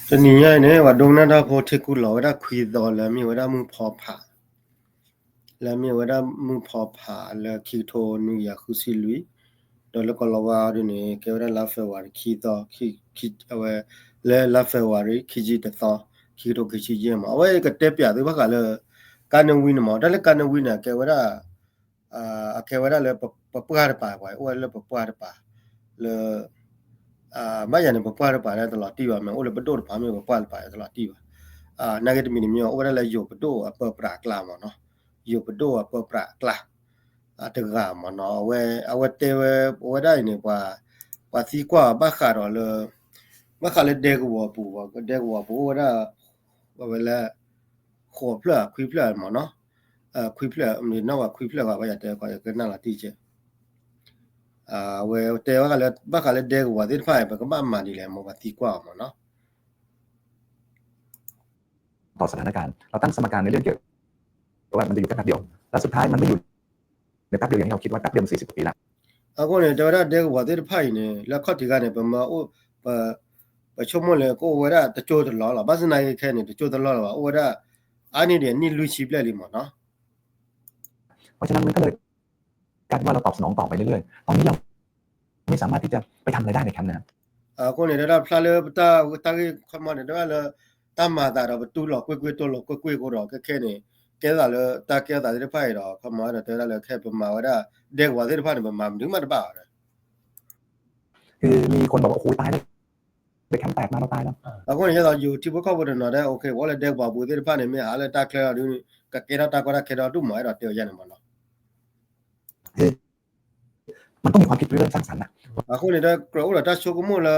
တနံၤညါအံၤန့ၣ် ပှၤဒိကနၣ်တၢ်ဖိထံကူၣ်လီၤဝဲဒၣ်ခွံသီလၢမ့ၢ်ဝဲဒၣ်မုၢ်ဖီဖး လၢမ့ၢ်ဝဲဒၣ်မုၢ်ဖီဖးလၢခံကထိနွံကယၤဃုဆံလွံၢ်, ဒီးလၢကီၢ်လီၤဝါဒ်န့ၣ် ကဲဝဲဒၣ်လါ February ခံသီ, အဝဲ လၢလါ February ခံဆံတသီ, ခံကထိခံဆံယဲၢ်မး. အဝဲကတဲပၠးသုဘၣ်ဃးလၢ ကါနဝံန့ၣ်မး, တၢ်လၢကါနဝံန့ၣ် အကဲဝဲဒၣ် အကဲဝဲဒၣ်လၢပပှၢ်တပၤ, ပှၤအိၣ်ဝဲလၢပပှၢ်တပၤ လၢ ဘၣ်ယၤန့ၣ် ပပှၢ်တပၤလၢတလီၤတံၢ်ဘၣ်, မ့ၢ်အိၣ်လၢပဒိၣ်တပၤ မ့ၢ်ပပှၢ်တပၤလၢတလီၤတံၢ်ဘၣ်. နာ်က့တမံၤတမံၤ အိၣ်ဝဲဒၣ်လၢယိၤပဒိၣ်အပၢပြးအကျါမးနီၤ, ယိၤပဒိၣ်အပၢပြးအကျါ တဂၤမးနီၤ, အဝဲ အဝဲတဲဝဲ အဝဲဒၣ်အံၤန့ၣ် ပှၤ ပှၤသံကွၢ်ဘၣ်ဃးဒီးလၢ ဘၣ်ဃးလၢဒဲကဝီၤပူၤ, ဒဲကဝီၤပူၤအိၣ်ဝဲဒၣ် အဝဲလၢ ဃိးဖျၢၣ်ခွံဖျၢၣ်မးနီၤ, ခွံဖျၢၣ် မ့ၢ်နီၢ်ဝဲခွံဖျၢၣ်ဘၣ် ဘၣ်ယၤတဲကီး ယကနၣ်လီၤတံၢ်ကဲ အဝဲတဲဘၣ်ဃးလၢ ဘၣ်ဃးလၢဒဲကဝီၤသ့ၣ်တဖၣ်အံၤ ပကဘၣ်မၤဒ်လဲၣ် မ့ၢ်ပှၤသံကွၢ်အီၤမးနီၤ. ต่อสถานการณ์ เราตั้งสมการในเรื่องเกี่ยวกับว่ามันจะอยู่แค่แป๊บเดียว แล้วสุดท้ายมันไม่อยู่ในแป๊บเดียวอย่างที่เราคิดว่าแป๊บเดียวมันสี่สิบกว่าปีละ အဃိန့ၣ် တဲဝဲဒၣ်ဒဲကဝီၤသ့ၣ်တဖၣ်အံၤန့ၣ် လၢခီၣ်ထံးခါန့ၣ် ပမၤအိၣ် ပ ပဆိကမိၣ်လၢကအိၣ်ဝဲဒၣ်တကၠိတလီၢ်လီၤ. ဘၣ်ဆၣ်သနာ်က့ခဲအံၤန့ၣ် တကၠိတလီၢ်လီၤဘၣ်, အိၣ်ဝဲဒၣ် အါန့ၢ်ဒံးနံၣ်လွံၢ်ဆံဘျဲၣ်လံမးနီၤ. เพราะฉะนั้นมันก็เลยกลายเป็นว่าเราตอบสนองต่อไปเรื่อยๆ ตอนนี้เราไม่สามารถที่จะไปทำอะไรได้ในแคมป์นะ အဃိန့ၣ် တဲဝဲဒၣ်ဖျါလၢပတၢ် တၢ်ဂ့ၢ်ခီမီန့ၣ် တဲဝဲဒၣ်လၢ တၢ်မၤအသးဒီးပတူၢ်လိာ်ကွ့ၢ်ကွ့ၢ် တူၢ်လိာ်ကွ့ၢ်ကွ့ၢ်အဃိဒီး ခဲခဲန့ၣ် ကဲသးလၢတၢ်ကဲထီၣ်သးသ့ၣ်တဖၣ်အံၤဒီး ခီမီဒီး တဲဝဲဒၣ်လၢခဲပမၤဝဲဒၣ် ဒဲကဝီၤသ့ၣ်တဖၣ်န့ၣ် ပမၤမနုၤမးတဘၣ်ဘၣ်ဒီး คือมีคนบอกว่า โอ้โห ตายแล้ว ไปแคมป์แตกมา เราตายแล้ว အဃိန့ၣ် ယဲသိးယိၤထံဖိကီၢ်ဖိတနီၤတဲ โอเค ဝဲလၢဒဲကဝီၤပူၤသ့ၣ်တဖၣ်န့ၣ် မ့ၢ်ဟးလၢတၢ်ချၢအီၤဒ်န့ၣ် ကကဲထီၣ်တၢ်ကီတၢ်ခဲဒီဒူၣ်မး အဲၣ်ဒိးတဲအီၤယဲန့ၣ်မးနီၤ มันต้องมีความคิดริเริ่มสร้างสรรค์นะ အဃိန့ၣ်ဒီး ကြၢးအိၣ်ဒီးတၢ်ဆိကမိၣ်လၢ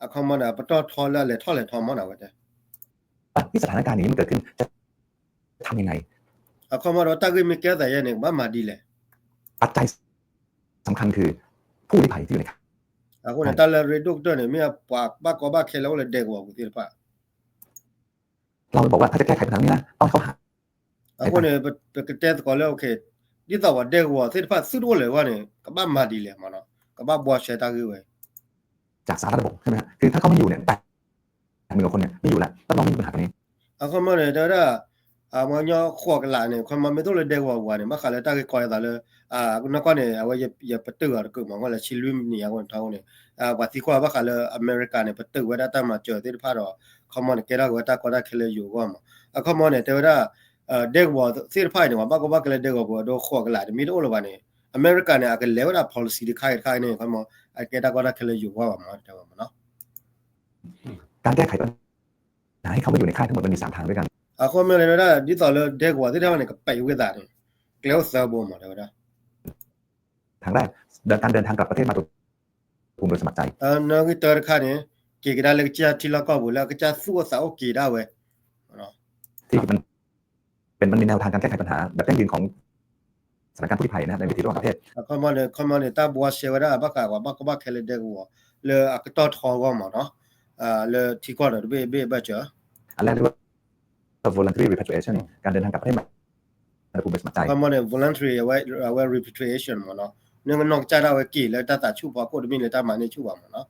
အခီမီန့ၣ် ပတီၢ်ထီလၢအလဲၤထီၣ်လဲၤထီမီန့ၣ် အဝဲတဲ ที่สถานการณ์อย่างนี้มันเกิดขึ้นจะทำยังไง အခီမီဒီး တၢ်ဂ့ၢ်မ့ၢ်ကဲသးယဲန့ၣ် ကဘၣ်မၤဒ်လဲၣ် ปัจจัยสำคัญคือผู้ลี้ภัยที่อยู่ในถ้ำ အဃိန့ၣ် တၢ်လၢရ့ဒိၣ်ကတၢၢ်န့ၣ် မ့ၢ်ပှၤဘၣ်ကီဘၣ်ခဲလၢအိၣ်လၢဒဲကဝီၤပူၤသ့ၣ်တဖၣ် เราบอกว่าถ้าจะแก้ไขปัญหานี้นะ ต้องให้เขาหา အဃိန့ၣ် ပကတဲသကိးလၢ โอเค ဒ်သိးပှၤဒဲကဝီၤသ့ၣ်တဖၣ်သုတအိၣ်လၢၤဘၣ်န့ၣ် ကဘၣ်မၤဒ်လဲၣ်မးနီၤ ကဘၣ်ဘှီရှဲတၢ်ဂ့ၢ်ဝဲ จากสหรัฐระบบ ใช่ไหมฮะ คือถ้าเขาไม่อยู่เนี่ย แปดหมื่นกว่าคนเนี่ยไม่อยู่แล้ว รับรองไม่มีปัญหาตรงนี้ အခီမီန့ၣ် တဲဝဲဒၣ် မညီဃိးကလးန့ၣ် ခီမီမ့ၢ်တအိၣ်လၢဒဲကဝီၤပူၤန့ၣ် ဘၣ်ဃးလၢတၢ်ဂ့ၢ်ကီယသးလၢ နီၢ်ကီၢ်န့ၣ် အဝဲယပတုာ်အီၤတကုာ်မး အဃိလၢဆံလွံၢ်နံၣ်အဂီၢ်န့ၣ်ထီၣ်အဃိန့ၣ် ပှၤသံကွၢ်ဘၣ်ဃးလၢအမဲရကၤန့ၣ် ပတုာ်ဝဲဒၣ်တၢ်မၤစၢၤသ့ၣ်တဖၣ်ဒီး ခီမီန့ၣ် ကဲထီၣ်က့ၤဝဲတၢ်ကီတၢ်ခဲလၢယိၤအဂီၢ်မး အခီမီန့ၣ် တဲဝဲဒၣ် ဒဲကဝီၤသ့ၣ်တဖၣ်အံၤန့ၣ် ပှၤဘၣ်ကီဘၣ်ခဲလၢဒဲကဝီၤပူၤ အဒိဃိးကလးန့ၣ် မ့ၢ်တအိၣ်လၢၤဘၣ်န့ၣ် အမဲရကၤန့ၣ် အကလဲၤဝဲဒၣ် policy တခါအံၤတခါအံၤန့ၣ် ခီမီ အကဲတၢ်ကီတၢ်ခဲလၢယိၤအဂီၢ်ဘၣ်မး တဲဝဲမးနီၤ การแก้ไขปัญหาให้เขามาอยู่ในค่ายทั้งหมดมันมีสามทางด้วยกัน အခီမီန့ၣ် တဲဝဲဒၣ် ဒ်သိးလၢဒဲကဝီၤသ့ၣ်တဖၣ်န့ၣ် ကပဲာ်ဝဲသးန့ၣ် ကျဲအိၣ်သၢဘိမး တဲဝဲဒၣ် ทางแรก เดิน การเดินทางกลับประเทศมาตุภูมิโดยสมัครใจ နီၣ်ဂံၢ်တၢတခါန့ၣ် က့ၤကဒါလၢကစၢ်ထံလီၢ်ကီၢ်ပူၤ လၢအကစၢ်သူၣ်အိၣ်သးအိၣ်က့ၤဒၣ်ဝဲ ที่มัน เป็น มันมีแนวทางการแก้ไขปัญหาแบบยั่งยืนของสถานการณ์ผู้ลี้ภัยนะ ในเวทีระหว่างประเทศ အခီမီန့ၣ် ခီမီန့ၣ် တၢ်ဘှီရှဲဝဲဒၣ် ဘၣ်ဃးပှၤဘၣ်ကီဘၣ်ခဲလၢဒဲကဝီၤ လၢအကတီၢ်ထီအဂီၢ်မးနီၤ လၢထံကီၢ်ဒီးတဘ့ၣ်ဘ့ၣ်ဘၣ်စၢၤ อันแรกเรียกว่า voluntary repatriation การเดินทางกลับประเทศมา အခီမီန့ၣ် voluntary အဝဲ repatriation မးနီၤ နကနီၢ်ကစၢ်ဒၣ်ဝဲက့ၤလၢတၢ်သးဆူၣ်ဖီခိၣ် တမ့ၢ်လၢတၢ်မၤန့ၢ်ဆူၣ်ဘၣ်မးနီၤ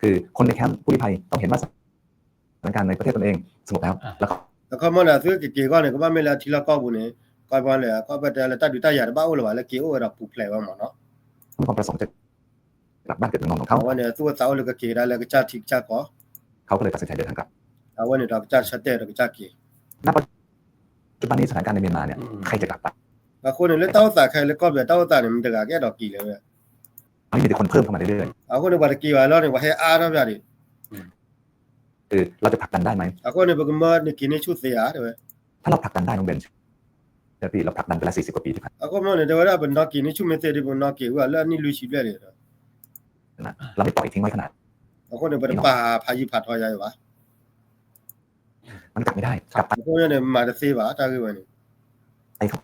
คือคนในแคมป์ผู้ลี้ภัยต้องเห็นว่าสถานการณ์ในประเทศตนเองสงบแล้ว แล้วก็ အခီမီန့ၣ် အသုကက့ၤအဂီၢ်န့ၣ် ကဘၣ်မ့ၢ်လၢအထံလီၢ်ကီၢ်ပူၤန့ၣ် ကီၢ်ပူၤလၢ ကီၢ်ပူၤတဲလၢတၢ်ဒုးတၢ်ယၤတဘၣ်အိၣ်လၢၤဘၣ် လၢက့ၤအိၣ်ဝဲဒီးပူၤဖျဲးဝဲမးနီၤ มีความประสงค์จะกลับบ้านเกิดเมืองนอนของเขา အဝဲန့ၣ် သူၣ်အိၣ်သးအိၣ်လၢကက့ၤကဒါလၢကစၢ်ထံကစၢ်ကီၢ် เขาก็เลยตัดสินใจเดินทางกลับ အဝဲန့ၣ်ဒီးကစၢ်ဆၢတဲာ်ဒီးကစၢ်က့ၤ ณ ปัจจุบันนี้สถานการณ์ในเมียนมาเนี่ย ใครจะกลับบ้าน အဃိန့ၣ် လၢတၢ်အိၣ်သးခဲအံၤလၢကီၢ်ပယီၤတၢ်အိၣ်သးန့ၣ် မတဂၤကအဲၣ်ဒိးက့ၤလဲၣ်ဝဲ ไม่มีแต่คนเพิ่มเข้ามาเรื่อยๆ အဃိန့ၣ် ပှၤတက့ၤဘၣ်လီၤန့ၣ် ပှၤဟဲအါထီၣ်ပၠးဒံး คือเราจะผลักดันได้ไหม အဃိန့ၣ် ပကမၢနက့ၤန့ၢ်ဆူၣ်သ့ဧါ တဲဝဲ ถ้าเราผลักดันได้น้องเบน เชื่อพี่ เราผลักดันไปแล้วสี่สิบกว่าปีที่ผ่านมา အခီမီန့ၣ် တဲဝဲဒၣ် ပနီၣ်က့ၤန့ၢ်ဆူၣ်မ့ၢ်သ့ဒီး ပနီၣ်က့ၤဝဲလၢအနံၣ်လွံၢ်ဆံဘျဲၣ်လံ เราไม่ปล่อยทิ้งไว้ขนาด အဃိန့ၣ် ပတပာ်ဖးယံၤဖးထီယၤအံၤဘၣ် มันกลับไม่ได้ กลับไป အဃိန့ၣ် မၤတသ့ဘၣ် တၢ်ဂ့ၢ်ဝဲန့ᣣ် ไอ้เขา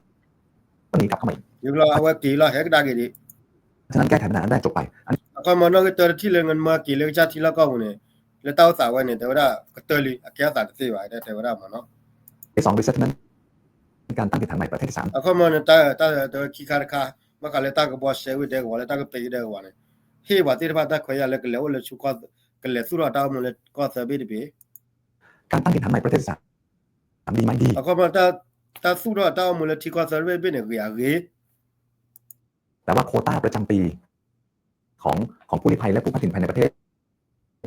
ก็หนีกลับเข้ามาอีก ယဘျီ အဝဲက့ၤလီၤ ဟဲကဒါက့ၤဒံး ฉะนั้นแก้ไขปัญหาอันแรกจบไป အခီမီ နီၣ်ဂံၢ်တၢတထံၣ်လၢနမၢက့ၤလၢကစၢ်ထံလီၢ်ကီၢ်ပူၤန့ၣ် လၢတၢ်အိၣ်သးဝဲန့ၣ် တဲဝဲဒၣ် ကတၢၢ်လံ အကဲထီၣ်သးတသ့ဘၣ် တဲဝဲဒၣ်မးနီၤ ที่สอง resettlement การตั้งถิ่นฐานใหม่ประเทศที่สาม အခီမီန့ၣ် တၢ် တၢ်တဲဝဲခံခါတခါ ဘၣ်ဃးလၢတၢ်ကဘှီရှဲဝ့ၢ်ဒဲကဝီၤ လၢတၢ်ကပံးဒဲကဝီၤန့ၣ် ဟ့ၣ်ပှၤသ့ၣ်တဖၣ်တၢ်ခွဲးယာ်လၢကလဲၤအိၣ်လၢဆူကီၢ် ကလဲၤသူၣ်ထီၣ်တၢ်အိၣ်မူလၢထံကီၢ်သၢဘ့ၣ်တဘ့ၣ်, การตั้งถิ่นฐานใหม่ประเทศที่สาม ดีไหม ดี အခီပညီ တၢ်သူၣ်ထီၣ်တၢ်အိၣ်မူလၢထံကီၢ်သၢဘ့ၣ်တဘ့ၣ်န့ၣ် ဂ့ၤအဂ့ၤ แต่ว่าโควต้าประจำปีของของผู้ลี้ภัยและผู้พัดถิ่นภายในประเทศ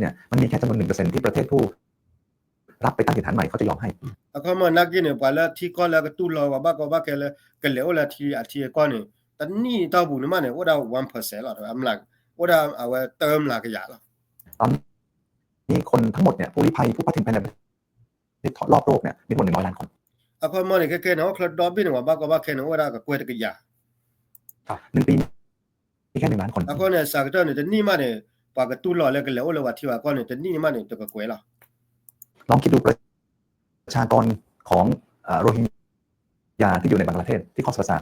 เนี่ยมันมีแค่จำนวนหนึ่งเปอร์เซ็นต์ที่ประเทศผู้รับไปตั้งถิ่นฐานใหม่เขาจะยอมให้ အခီပညီနာ်က့န့ၣ် ပှၤလၢထံကီၢ်လၢအကတူၢ်လိာ်ပှၤဘၣ်ကီဘၣ်ခဲလၢ ကလဲၤအိၣ်လၢအထံအကီၢ်န့ၣ် တနံၣ်တီၢ်ပူၤန့ၣ်မးန့ၣ် အိၣ်ဒၣ် one percent လီၤ, အိၣ်ဒၣ်အဝဲတၢမျးကယၤလီၤ. ตอนนี้คนทั้งหมดเนี่ยผู้ลี้ภัยผู้พัดถิ่นภายในประเทศรอบโลกเนี่ยมีทั้งหมดหนึ่งร้อยล้านคน အခီပညီန့ၣ် ခဲခဲန့ၣ် ဟီၣ်ခိၣ်ချၢဒီဘ့ၣ်န့ၣ် ပှၤဘၣ်ကီဘၣ်ခဲန့ၣ် အိၣ်ဝဲဒၣ်ကကွဲၢ်တကယၤ หนึ่งปีมีแค่หนึ่งล้านคน အဃိန့ၣ် စှၤကတၢၢ်န့ၣ် တနံၣ်မးန့ၣ် ပှၤကတူၢ်လိာ်လၢကလဲၤအိၣ်လၢပှၤထံပှၤကီၢ်န့ၣ် တနံၣ်မးန့ၣ် တကကွဲၢ်လီၤ. ลองคิดดูประชากรของ เอ่อ โรฮิงญาที่อยู่ในบังกลาเทศที่คอสภาซา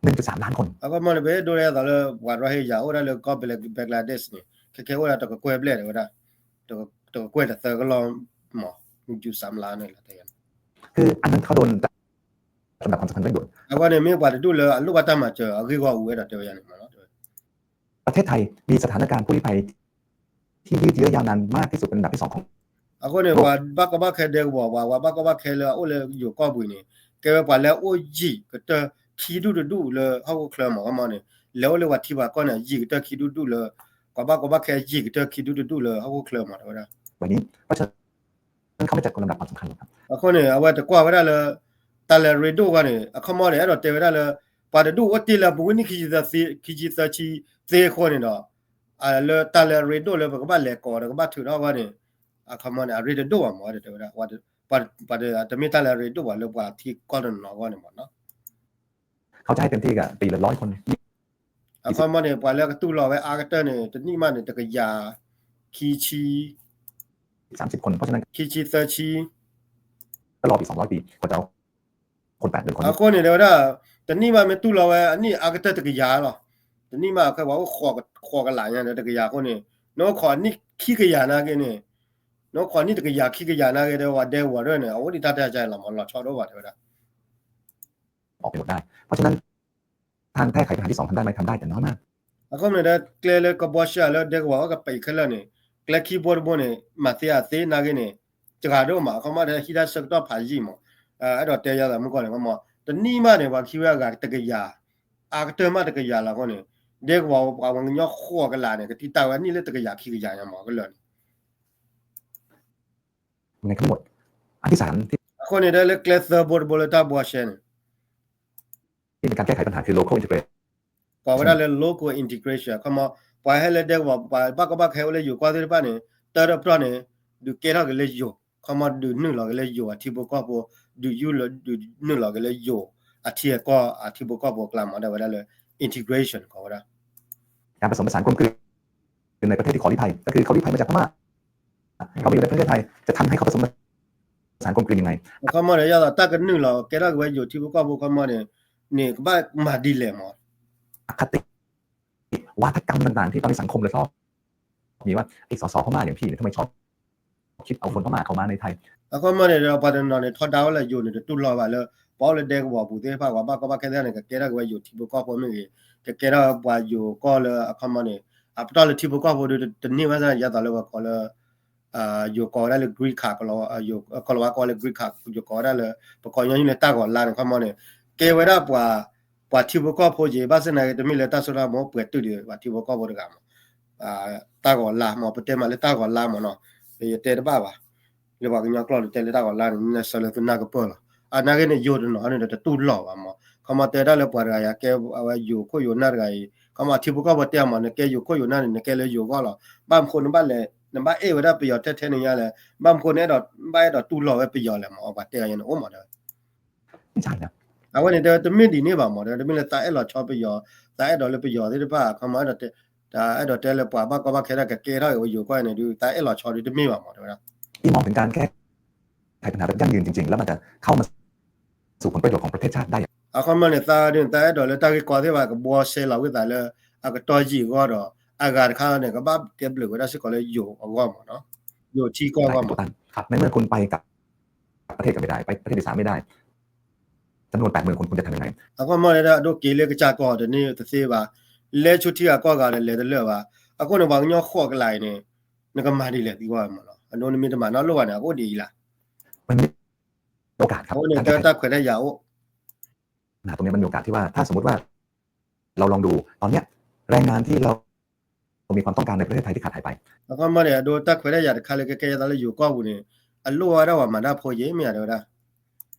หนึ่งจุดสามล้านคน အခီပညီန့ၣ် ပအဲၣ်ဒိးလၢယသးလၢ ပှၤရိဟ့ယၤအိၣ်ဒၣ်လၢကီၢ် Bangladesh န့ၣ် ခဲခဲအိၣ်ဒၣ်တကကွဲၢ်ဘျဲၣ်ဒီးဝဲဒၣ် တကကွဲၢ်တသၢကလီၢ်မး ယူၤစၢ်မလါန့ᣣ်လီၤ คืออันนั้นเขาโดนจับสำหรับความสัมพันธ์เร่งด่วน အဃိန့ၣ် မ့ၢ်ပှၤတဒူၣ်လၢအလိၣ်ဘၣ်တၢ်မၤစၢၤအဂ့ၢ်ဂီၢ်အိၣ်ဝဲဒီးတဲဝဲန့ၣ်မးလီၤ ประเทศไทยมีสถานการณ์ผู้ลี้ภัยที่ยืดเยื้อยาวนานมากที่สุดเป็นอันดับที่สองของโลก အဃိန့ၣ် ပှၤဘၣ်ကီဘၣ်ခဲဒဲကဝီၤ ပှၤဘၣ်ကီဘၣ်ခဲလၢအအိၣ်လၢယိၤကီၢ်ပူၤန့ၣ် ကဲဝဲပှၤလၢအအိၣ်ယံာ်ကတၢၢ်ခံဒူၣ်တဒူၣ်လၢဟီၣ်ခိၣ်ချၢမး ခီမီန့ၣ် လဲၤအိၣ်လၢပှၤထံပှၤကီၢ်န့ၣ် ယံာ်ကတၢၢ်ခံဒူၣ်တဒူၣ်လၢ ပှၤဘၣ်ကီဘၣ်ခဲယံာ်ကတၢၢ်ခံဒူၣ်တဒူၣ်လၢဟီၣ်ခိၣ်ချၢမး တဲဝဲဒၣ် วันนี้เพราะฉะนั้นเขาไม่จัดคนลำดับความสำคัญหรอกครับ အဃိန့ၣ် အဝဲတကွၢ်ဝဲဒၣ်လၢ တၢ်လဲၤရ့ဒိၣ်ဝဲန့ၣ် အခီမီန့ၣ် အဲၣ်ဒိးတဲဝဲဒၣ်လၢ ပှၤတဒူၣ်အိၣ်တ့ၢ်လၢပဝံနံၣ်ခံဆံသၢသ့အဃိန့ၣ်ဒီး လၢတၢ်လဲၤရ့ဒိၣ်လၢပကဘၣ်လဲၤကိးဒီးကဘၣ်ထုးထီၣ်ဝဲန့ၣ် အခီမီန့ၣ် အရ့တဒိၣ်ဘၣ်မး တဲဝဲဒၣ် ပှၤတမ့ၢ်တၢ်လဲၤရ့ဒိၣ်ဘၣ်လၢပှၤထံကီၢ်တနီၤအဂီၢ်န့ၣ်မးနီၤ เขาจะให้เต็มที่กับปีละร้อยคน အခီမီန့ၣ် ပှၤလၢကတူၢ်လိာ်ဝဲအါကတၢၢ်န့ၣ် တနံၣ်မးန့ၣ် တကယၤ ခံဆံ สามสิบคน เพราะฉะนั้น ခံဆံသၢဆံ ก็รออีกสองร้อยปีกว่าจะเอาคนแปดหมื่นคน အဃိန့ၣ်တဲဝဲဒၣ် တနံၣ်မးမ့ၢ်တူၢ်လိာ်ဝဲ အနံၣ်အါကတၢၢ်တကယၤလီၤ. တနံၣ်မးခဲပှၤအိၣ်ဃိးကလးညါဒီးတကယၤအဃိန့ၣ် နအိၣ်ခိးနံၣ်ခံကယၤနာ်က့န့ၣ် နအိၣ်ခိးနံၣ်တကယၤခံကယၤနာ်က့ဒီး ပှၤဒဲကဝီၤဒၣ်န့ၣ် အအိၣ်ဒံးတၢ်တၢ်ကါလီၤမး လီၤဆီဒိၣ်ဘၣ်တဲဝဲဒၣ် ออกไปหมดได้ เพราะฉะนั้นทางแก้ไขปัญหาที่สองทำได้ไหม ทำได้แต่น้อยมาก အဃိန့ၣ်ဒီး ကျဲလၢကဘှီဆှၢလၢဒဲကဝီၤအီၣ်ကပာ်အံၤခဲလၢာ်န့ၣ် ကျဲခံဘိတဘိန့ၣ် မၤသ့အသ့နာ်က့န့ၣ် တဂၤဒိၣ်မး အခီမီဒီးဟံးတၢ်ဆၢကတီၢ်ဖးယံာ်မး အဲၣ်ဒိးတဲယၤသးမုၢ်ကီၢ်န့ၣ် ခီမီ တနံၣ်မးန့ၣ် ပှၤခံဝဲအဂၤတကယၤ အါကတၢၢ်မးတကယၤလီၤအဃိန့ၣ် ဒဲကဝီၤပှၤကညီဃိးကလးန့ၣ် ကတံာ်တာ်ဝဲနံၣ်လၢတကယၤခံကယၤညါမး ကလၢာ်န့ၣ် အဃိန့ၣ်ဒီးလၢကျဲသၢဘိတဘိလၢတၢ်ဘှီဆှၢန့ၣ် ကိးဝဲဒၣ်လၢ local integration ခီမီ ပှၤဟဲလၢဒဲကဝီၤ ပှၤဘၣ်ကီဘၣ်ခဲအိၣ်လၢယိၤကီၢ်သ့ၣ်တဖၣ်န့ၣ် တၢ်တပတီၢ်န့ၣ် ဒုးကဲထီၣ်က့ၤလၢယိၤ ခီမီ ဒုးနုာ်လီၤက့ၤလၢယိၤအထံဖိကီၢ်ဖိ ဒုးယူၢ်လီၤ ဒုးနုာ်လီၤက့ၤလၢယိၤအထံအကီၢ်အထံဖိကီၢ်ဖိအကျါမး တဲဝဲဒၣ်လၢ integration ကိးဝဲဒၣ် การผสมผสานกลมกลืนในประเทศที่ขอลี้ภัย ก็คือเขาลี้ภัยมาจากพม่า เขามาอยู่ในประเทศไทย จะทำให้เขาผสมผสานกลมกลืนยังไง အခီမီန့ၣ် ယသးတၢ်ကနုာ်လီၤ ကဲထီၣ်က့ၤဝဲယိၤထံဖိကီၢ်ဖိခီမီန့ၣ် န့ၣ်ကဘၣ်မၤဒ်လဲၣ်မး อคติ วาทกรรมต่างๆที่ตอนนี้สังคมโดยรอบมีว่าไอ้สสพม่าอย่างพี่เนี่ยทำไมชอบคิดเอาคนพม่าเข้ามาในไทย အခီမီန့ၣ်ဒီး ပှၤတနီၤန့ၣ် ထီဒါဝဲလၢယိၤန့ၣ် တတူၢ်လိာ်ဘၣ်လၢ ပှၤအိၣ်လၢဒဲကဝီၤပူၤသ့ၣ်တဖၣ် ပှၤဘၣ်ကီဘၣ်ခဲသ့ၣ်တဖၣ်န့ၣ် ကကဲထီၣ်က့ၤဝဲယိၤထံဖိကီၢ်ဖိမ့ၢ်ဂ့ၤ ကကဲထီၣ်ပှၤယိၤကီၢ်လၢအခီမီန့ၣ် အပတီၢ်လၢထံဖိကီၢ်ဖိဒီးတန့ၢ်ဘၣ်ဆၣ် ယသးလၢပှၤကိးလၢ ယိၤကိးဝဲဒၣ်လၢ green card ကီၢ်လီၤဝါကိးလၢ green card ယိၤကိးဝဲဒၣ်လၢ ပကိးညီနုၢ်လၢတၢ်ဂီၤလါန့ၣ် ခီမီန့ၣ် ကဲဝဲဒၣ်ပှၤ ပှၤထံဖိကီၢ်ဖိက့ၤ ဘၣ်ဆၣ်သနာ်က့ တမ့ၢ်လၢတၢ်စိတၢ်ကမီၤပှဲၤတုာ်ဒီး ပှၤထံဖိကီၢ်ဖိတဂၤမး တၢ်ဂီၤလါမး ပတဲမးလၢတၢ်ဂီၤလါမးနီၤ ယတဲတဘၣ်ဘၣ် လၢပှၤကညီကျိာ်န့ၣ် တဲလၢတၢ်ဂီၤလါန့ၣ် နဆၢလၢသုနၢ်ကပၢၢ်လီၤ အနာ်က့န့ၣ် ယိၤတနီၤန့ၣ်ဒီးတတူၢ်လိာ်ဘၣ်မး ခီမီတဲဝဲဒၣ်လၢပှၤတဂၤအံၤ ကဲအဝဲယိၤခိၣ်ယိၤနၢ်တဂၤအံၤ ခီမီထံဖိကီၢ်ဖိတဲအီၤမး နကဲယိၤခိၣ်ယိၤနၢ်န့ၣ် နကဲလၢယိၤဂီၢ်လီၤ ဘၣ်မနုၤဃိနဘၣ်လဲၤ နဘၣ်အဲၣ်ဝဲဒၣ်ပယီၤထဲထဲန့ၣ်ညါလဲၣ် ဘၣ်မနုၤဃိနအဲၣ်ဒိး ဘၣ်အဲၣ်ဒိးတူၢ်လိာ်ဝဲပယီၤလဲၣ်မး ပှၤတဲအီၤယဲန့ၣ်အိၣ်မးတဲဝဲ အဝဲန့ၣ်တဲဝဲတမ့ၢ်ဒ်န့ၣ်ဘၣ်မး တဲဝဲတမ့ၢ်လၢသးအဲၣ်လီၤဆီပယီၤ သးအဲၣ်ဒိးလၢပယီၤသ့ၣ်တဖၣ် ခီမီ အဲၣ်ဒိးတဲလၢပှၤဘၣ်ကီဘၣ်ခဲဒၣ် ကကဲထီၣ်က့ၤဝဲယိၤကီၢ်န့ၣ်ဒုး သးအဲၣ်လီၤဆီဒုးတမ့ၢ်ဘၣ်မး တဲဝဲဒၣ် ที่มองถึงการแก้ไขปัญหาแบบยั่งยืนจริงๆ แล้วมันจะเข้ามาสู่ผลประโยชน์ของประเทศชาติได้ အခီမီန့ၣ် သးဒုးသးအဲၣ်ဒိးလၢတၢ်ဂ့ၢ်ကီသ့ၣ်တဖၣ် ကဘှီစဲလီၤဝံသးလၢ အကတီၢ်ယံာ်အဂီၢ်ဒီး အဂၤတခါန့ၣ် ကဘၣ်ကဲဘျုးဝဲဒၣ်စ့ၢ်ကီးလၢယိၤအဂီၢ်မးနီၤ ယိၤထံကီၢ်အဂီၢ်မး ในเมื่อคุณไปกับ ประเทศอื่นไม่ได้ ไปประเทศที่สามไม่ได้ จำนวนแปดหมื่นคนคุณจะทำยังไง အခီမီန့ၣ်ဒီး အဒိက့ၤလၢကစၢ်ကီၢ်တန့ၢ်တသ့ဘၣ် လဲၤဆူထံဂၤကီၢ်ဂၤဒီးလဲၤတလၢာ်ဘၣ် အဃိန့ၣ် ပှၤကညီဃိးကလးအံၤန့ၣ် နကမၤဒ်လဲၣ်သံကွၢ်မးနီၤ, အဒိနမ့ၢ်တမၤနီတလိၣ်ဘၣ်န့ၣ် အကအိၣ်ဒ်အံၤလီၤ. အဝဲန့ၣ်တၢ်ခွဲးတၢ်ယာ်အိၣ် နာ် ตรงนี้มันมีโอกาสที่ว่า ถ้าสมมติว่า เราลองดู ตอนเนี้ย แรงงานที่เรามีความต้องการในประเทศไทยที่ขาดหายไป အခီပညီန့ၣ် အဒိတၢ်ခွဲးတၢ်ယာ်တခါလၢကကဲအသးလၢယိၤကီၢ်ပူၤန့ၣ် အလိၣ်ဝဲဒၣ်ပှၤမၤတၢ်ဖိယဲၢ်မ့ၢ်ဧါတဲဝဲဒၣ်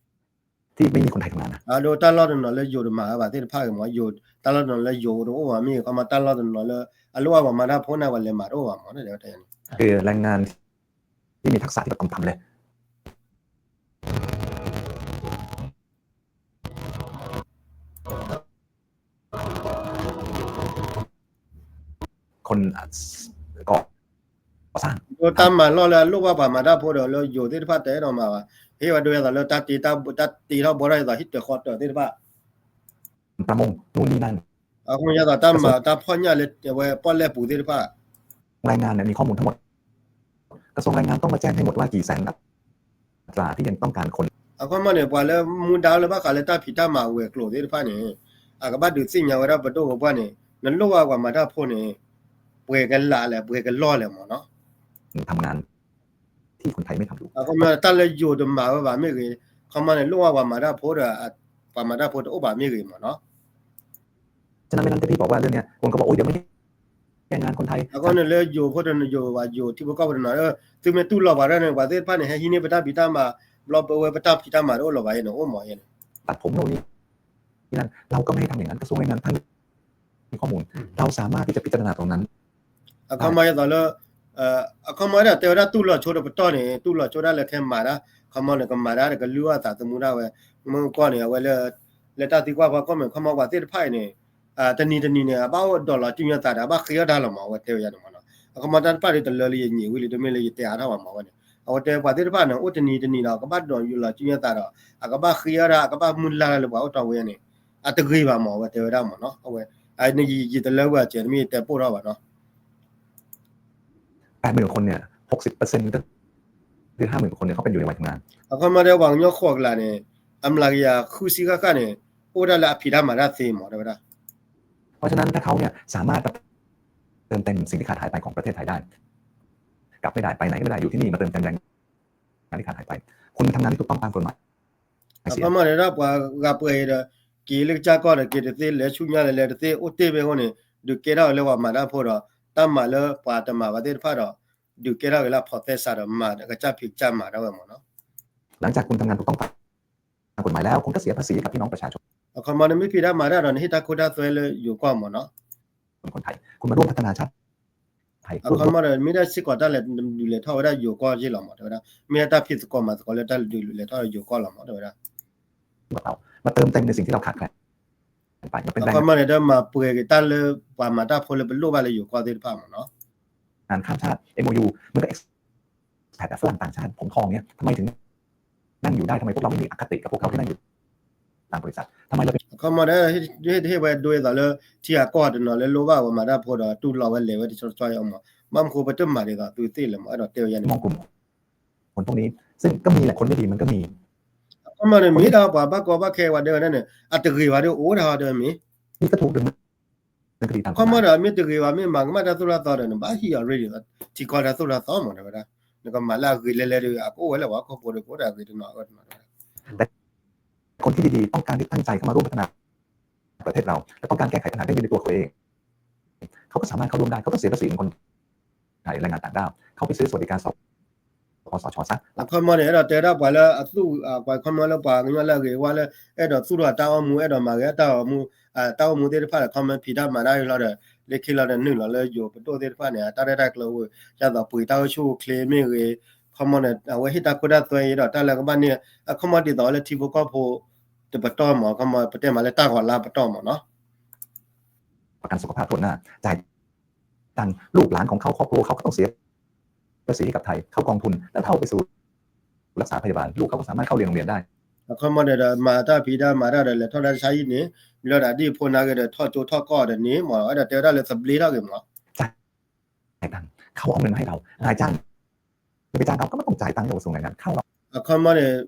ที่ไม่มีคนไทยทำงานนะ အဒိတၢ်လီၢ်တနီၤလၢယိၤတမၤဝဲဘၣ်သ့ၣ်တဖၣ်ဂ့ၤမး ယိၤတၢ်လီၢ်တနီၤလၢယိၤတအိၣ်ဘၣ်မ့ၢ်ဂ့ၤ ခီမီတၢ်လီၢ်တနီၤလၢ အလိၣ်ဘၣ်ပှၤမၤတၢ်ဖိန့ၣ် ပှၤလဲၤမၤတအိၣ်ဘၣ်မး တဲဝဲတၢ်န့ၣ် คือแรงงานที่มีทักษะที่แบบต่ำๆเลย คน ก่อสร้าง တၢ်မၤလီၢ်လၢအလိၣ်ဘၣ်ပှၤမၤတၢ်ဖိဒီးလၢယိၤသ့ၣ်တဖၣ်တအဲၣ်ဒိးမၤဘၣ် ဟ့ၣ်ဝဲဒိယဲသိးလၢတၢ်တ့ထီၣ်ဘီထီၣ်ယဲသိးဟံၣ်တၢၤဃီတၢၤသ့ၣ်တဖၣ် ประมง นู่นนี่นั่น အခီပညီယဲသိးတၢ်မၤတၢ်ဖီၣ်ညၣ်လၢဝဲပီၣ်လဲၣ်ပူၤသ့ၣ်တဖၣ် แรงงานเนี่ยมีข้อมูลทั้งหมด กระทรวงแรงงานต้องมาแจ้งให้หมดว่ากี่แสนอัตราที่ยังต้องการคน အခီပညီန့ၣ် ပှၤလၢမူဒါလၢဘၣ်ဃးလၢတၢ်ဖံးတၢ်မၤဝဲၤကျိၤသ့ၣ်တဖၣ်န့ၣ် အကဘၣ်ဒုးသ့ၣ်ညါဝဲဒၣ်ပဒိၣ်ပပှၢ်န့ၣ် နလိၣ်ဘၣ်ပှၤမၤတၢ်ဖိန့ၣ် ပှဲၤကလးလဲၣ် ပှဲၤကလီၢ်လဲၣ်မးနီၤ ทำงานที่คนไทยไม่ทำอยู่ အခီပညီတၢ်လၢယိၤတမၤဝဲဘၣ်မ့ၢ်ဂ့ၤ အခီပညီန့ၣ် လိၣ်ဘၣ်ပှၤမၤတၢ်ဖိဒီး ပှၤမၤတၢ်ဖိတအိၣ်ဘၣ်မ့ၢ်ဂ့ၤမးနီၤ ฉะนั้นเวลาที่พี่บอกว่าเรื่องเนี้ย คนก็บอก โอ้ย เดี๋ยวไม่ได้แรงงานคนไทย အခီပညီန့ၣ်လၢယိၤဖိတနီၤယိၤဘၣ်ယိၤထံဖိကီၢ်ဖိတနီၤ သုမ့ၢ်တူၢ်လိာ်ပှၤဒၣ်န့ၣ် ပှၤသ့ၣ်တဖၣ်န့ၣ် ဟဲဟံးန့ၢ်ပတၢ်ဖံးတၢ်မၤ ဘျီပဝဲပတၢ်ဖံးတၢ်မၤတအိၣ်လီၤဘၣ်အံၤန့ၣ် အိၣ်မးအံၤန့ၣ် ตัดผมโน่นนี่นั่น เราก็ไม่ให้ทำอย่างนั้น กระทรวงแรงงานท่านมีข้อมูล เราสามารถที่จะพิจารณาตรงนั้น အခီပညီယဲသိးလၢ အခီပညီဒၣ်တဲဝဲဒၣ်တူၢ်လိာ်ဆိတပတီၢ်န့ၣ် တူၢ်လိာ်ဆိဒၣ်လၢခဲမၤတၢ် အခီပညီန့ၣ်ကမၤတၢ်ဒီးကလုၢ်အီၣ်သးသမူဒၣ်ဝဲ မ့ၢ်ကီၢ်န့ၣ် အဝဲလၢ လၢတၢ်သံကွၢ်ဖီခိၣ်မ့ၢ် အခီပညီပှၤသ့ၣ်တဖၣ်အံၤန့ၣ် တနံၤတနံၤန့ၣ် အဘၣ်အိၣ်ဒီးလီၤစုညါသးဒီး အဘၣ်ဃ့အီၣ်တၢ်လီၤမး အဝဲတဲဝဲယါန့ၣ်မးနီၤ အခီပညီတၢ်တဖၣ်ဒ်တလၢလၢယညံးဝံၤလံ တမ့ၢ်လၢယတဲအါထီၣ်ဘၣ်မး အဝဲန့ၣ် အဝဲတဲပှၤသ့ၣ်တဖၣ်န့ၣ် အိၣ်တနံၤတနံၤဒီး ကဘၣ်ဒီးလီၤစုညါသးဒီး အကဘၣ်ဃ့အီၣ်တၢ် အကဘၣ်မုၢ်လၢ်တၢ်လၢပှၤအိၣ်တီဝဲန့ၣ် အတဂ့ၤဘၣ်မး အဝဲတဲဝဲဒၣ်မးနီၤ အဝဲ ယတလၢဝဲအစဲး တမ့ၢ်ယတဲပိၢ်ထီၣ်ဘၣ်နီၤ แปดหมื่นกว่าคนเนี่ย หกสิบเปอร์เซ็นต์ ก็คือห้าหมื่นกว่าคนเนี่ย เขาเป็นอยู่ในวัยทำงาน အခီပညီတဲပှၤကညီဃိးကလးန့ၣ် အမျးကယၤဃုဆံဃၣ်ဃၣ်န့ၣ် အိၣ်ဒၣ်လၢအဖံးတၢ်မၤတၢ်သ့မး တဲဝဲဒၣ် เพราะฉะนั้นถ้าเขาเนี่ยสามารถเติมเต็มสิ่งที่ขาดหายไปของประเทศไทยได้ กลับไม่ได้ไปไหนก็ไม่ได้อยู่ที่นี่มาเติมเต็มแรงงานที่ขาดหายไป คุณมาทำงานที่ถูกต้องตามกฎหมาย အခီပညီန့ၣ်ဒၣ်ပှၤဂၤပှဲၤအံၤဒီး က့ၤလၢကစၢ်ကီၢ်ဒီးက့ၤတသ့ လဲၤဆူညါလဲၤလဲၤတသ့ အိၣ်တ့ၢ်ဖဲအဃိန့ၣ် ဒုးကဲထီၣ်ဝဲလၢပှၤမၤတၢ်ဖိဒီး တၢ်မၤလၢပှၤတမၤဘၣ်သ့ၣ်တဖၣ်ဒီး ဒုးကဲထီၣ်ဝဲလၢအဖိးသဲစးဒီးမၤကစၢ်ဖံးကစၢ်မၤဒၣ်ဝဲမးနီၤ หลังจากคุณทำงานถูกต้องตามกฎหมายแล้ว คุณก็เสียภาษีกับพี่น้องประชาชน အခီပညီန့ၣ်မ့ၢ်ဖံးတၢ်မၤတၢ်ဒီး နဟ့ၣ်တၢ်ခိတၢ်သွဲလၢယိၤကီၢ်မးနီၤ คนไทย คุณมาร่วมพัฒนาชาติไทย အခီပညီဒီး မ့ၢ်ဒၣ်စ့ၢ်ကီးတၢ်လဲၤဒုးလဲၤထီၣ်ဝဲဒၣ်ယိၤကီၢ်က့လီၤမး တဲဝဲဒၣ် မ့ၢ်ဒၣ်တၢ်ဖံးသကိးမၤသကိးလၢတၢ်လဲၤဒုးလဲၤထီၣ်ယိၤကီၢ်လီၤမး တဲဝဲဒၣ် เรา มาเติมเต็มในสิ่งที่เราขาดแคลนไป အခီပညီန့ၣ်ဒီးမၤပှဲၤက့ၤတၢ်လၢပှၤမၤတၢ်ဖိလၢပလိၣ်ဘၣ်လၢယိၤကီၢ်သ့ၣ်တဖၣ်မးနီၤ งานข้ามชาติ เอ็มโอยู มันก็ expat อะ ฝรั่งต่างชาติ ผมทองเนี้ย ทำไมถึงนั่งอยู่ได้ ทำไมพวกเราไม่มีอคติกับพวกเขาที่นั่งอยู่ตามบริษัท ทำไมเราเป็น အခီပညီန့ၣ် ဟ့ၣ်ဟ့ၣ်ဝဲဒိအသိးလၢ ထံဂၤကီၢ်ဂၤတနီၤလၢလိၣ်ဘၣ်ပှၤမၤတၢ်ဖိဒီး တူၢ်လိာ်ဝဲလဲၤဝဲတဆီတဆီအံၤမး ဘၣ်မနုၤဃိပတမၤဒ်သိးသုသ့ၣ်လဲၣ်မး အဲၣ်ဒိးတဲဝဲယါန့ၣ်မး มองกลุ่มคนพวกนี้ ซึ่งก็มีแหละ คนไม่ดีมันก็มี အခီပညီန့ၣ် မ့ၢ်ဒၣ်ပှၤဘၣ်ကီဘၣ်ခဲဝဲဒၣ်ဝဲဒၣ်န့ၣ် အတဂ့ၤဘၣ်ဒီးအိၣ်ဒၣ်ဟီဒီးမ့ၢ် นี่ก็ถูกดำเนินคดีตามกฎหมาย အခီပညီဒီး မ့ၢ်တဂ့ၤဘၣ် မ့ၢ်မၤကမၣ်တၢ်သိၣ်တၢ်သီဒီး နဘၣ်ဟံးအီၤရ့ၣ်ဒ်သိး ထံကီၢ်တၢ်သိၣ်တၢ်သီမး တဲဝဲဒၣ် နကမၤလၢအဂ့ၤလဲၤလဲၤဒီး အကအိၣ်ဝဲလၢပှၤဟီၣ်ခိၣ်ဖိဒီး ကအိၣ်ဒီးအဂ့ၤတနီၤအဂီၢ်တနီၤ แต่คนที่ดีๆ ต้องการที่ตั้งใจเข้ามาร่วมพัฒนาประเทศเรา และต้องการแก้ไขปัญหาเรื่องนี้ในตัวเขาเอง เขาก็สามารถเข้าร่วมได้ เขาก็เสียภาษีเหมือนคนไทย แรงงานต่างด้าว เขาไปซื้อสวัสดิการ สปสช ซะ အခီပညီန့ၣ် အဲၣ်ဒိးတဲဒၣ်ပှၤလၢအသူၣ် ပှၤခီပညီလၢပှၤကညီလၢအဂ့ၤဝါလၢ အဲၣ်ဒိးသူၣ်ထီၣ်တၢ်အိၣ်မူ အဲၣ်ဒိးမၤဂ့ၤတၢ်အိၣ်မူ တၢ်အိၣ်မူသ့ၣ်တဖၣ်ဒီး ခီပညီဖံးတၢ်မၤတၢ်လီၤဒီး လၢခံလီၤဒီးနုာ်လီၤလၢယိၤပဒိၣ်သ့ၣ်တဖၣ်န့ၣ် တၢ်ရဲၣ်တၢ်ကျဲၤဝဲ ဒ်သိးပှ့ၤတၢ်အိၣ်ဆူၣ်အိၣ်ချ့မ့ၢ်ဂ့ၤ ခီပညီန့ၣ် အဝဲဟ့ၣ်တၢ်ခိတၢ်သွဲအံၤဒီး တၢ်လၢကဘၣ်န့ၣ် အခီပညီဒ်သိးလၢထံဖိကီၢ်ဖိ တပတီၢ်မး ခီပညီပတဲမးလၢတၢ်ဂီၤလၢပတီၢ်မးနီၤ ประกันสุขภาพทั่วหน้า จ่ายตังค์ ลูกหลานของเขา ครอบครัวเขาก็ต้องเสียภาษีให้กับไทย เข้ากองทุน แล้วเอาไปสู่รักษาพยาบาล ลูกเขาก็สามารถเข้าเรียนโรงเรียนได้ အခီပညီဒီး မၤတၢ်ဖံးတၢ်မၤတၢ်ဒီး လဲၤထီၣ်တၢ်ဆါဟံၣ်န့ၣ် မ့ၢ်လီၤဒၣ်ဒ်ဖိနာ်က့ၤဒီး ထီၣ်ကၠိထီၣ်ကီၢ်ဒီးန့ၣ်မး အဲၣ်ဒိးတဲဝဲဒၣ်လၢသဘျ့ထီၣ်က့ၤမး จ่ายตังค์ เขาเอาเงินมาให้เรา นายจ้างจะไปจ้างเขาก็ไม่ต้องจ่ายตังค์ให้กระทรวงแรงงาน เข้าเรา အခီပညီန့ၣ်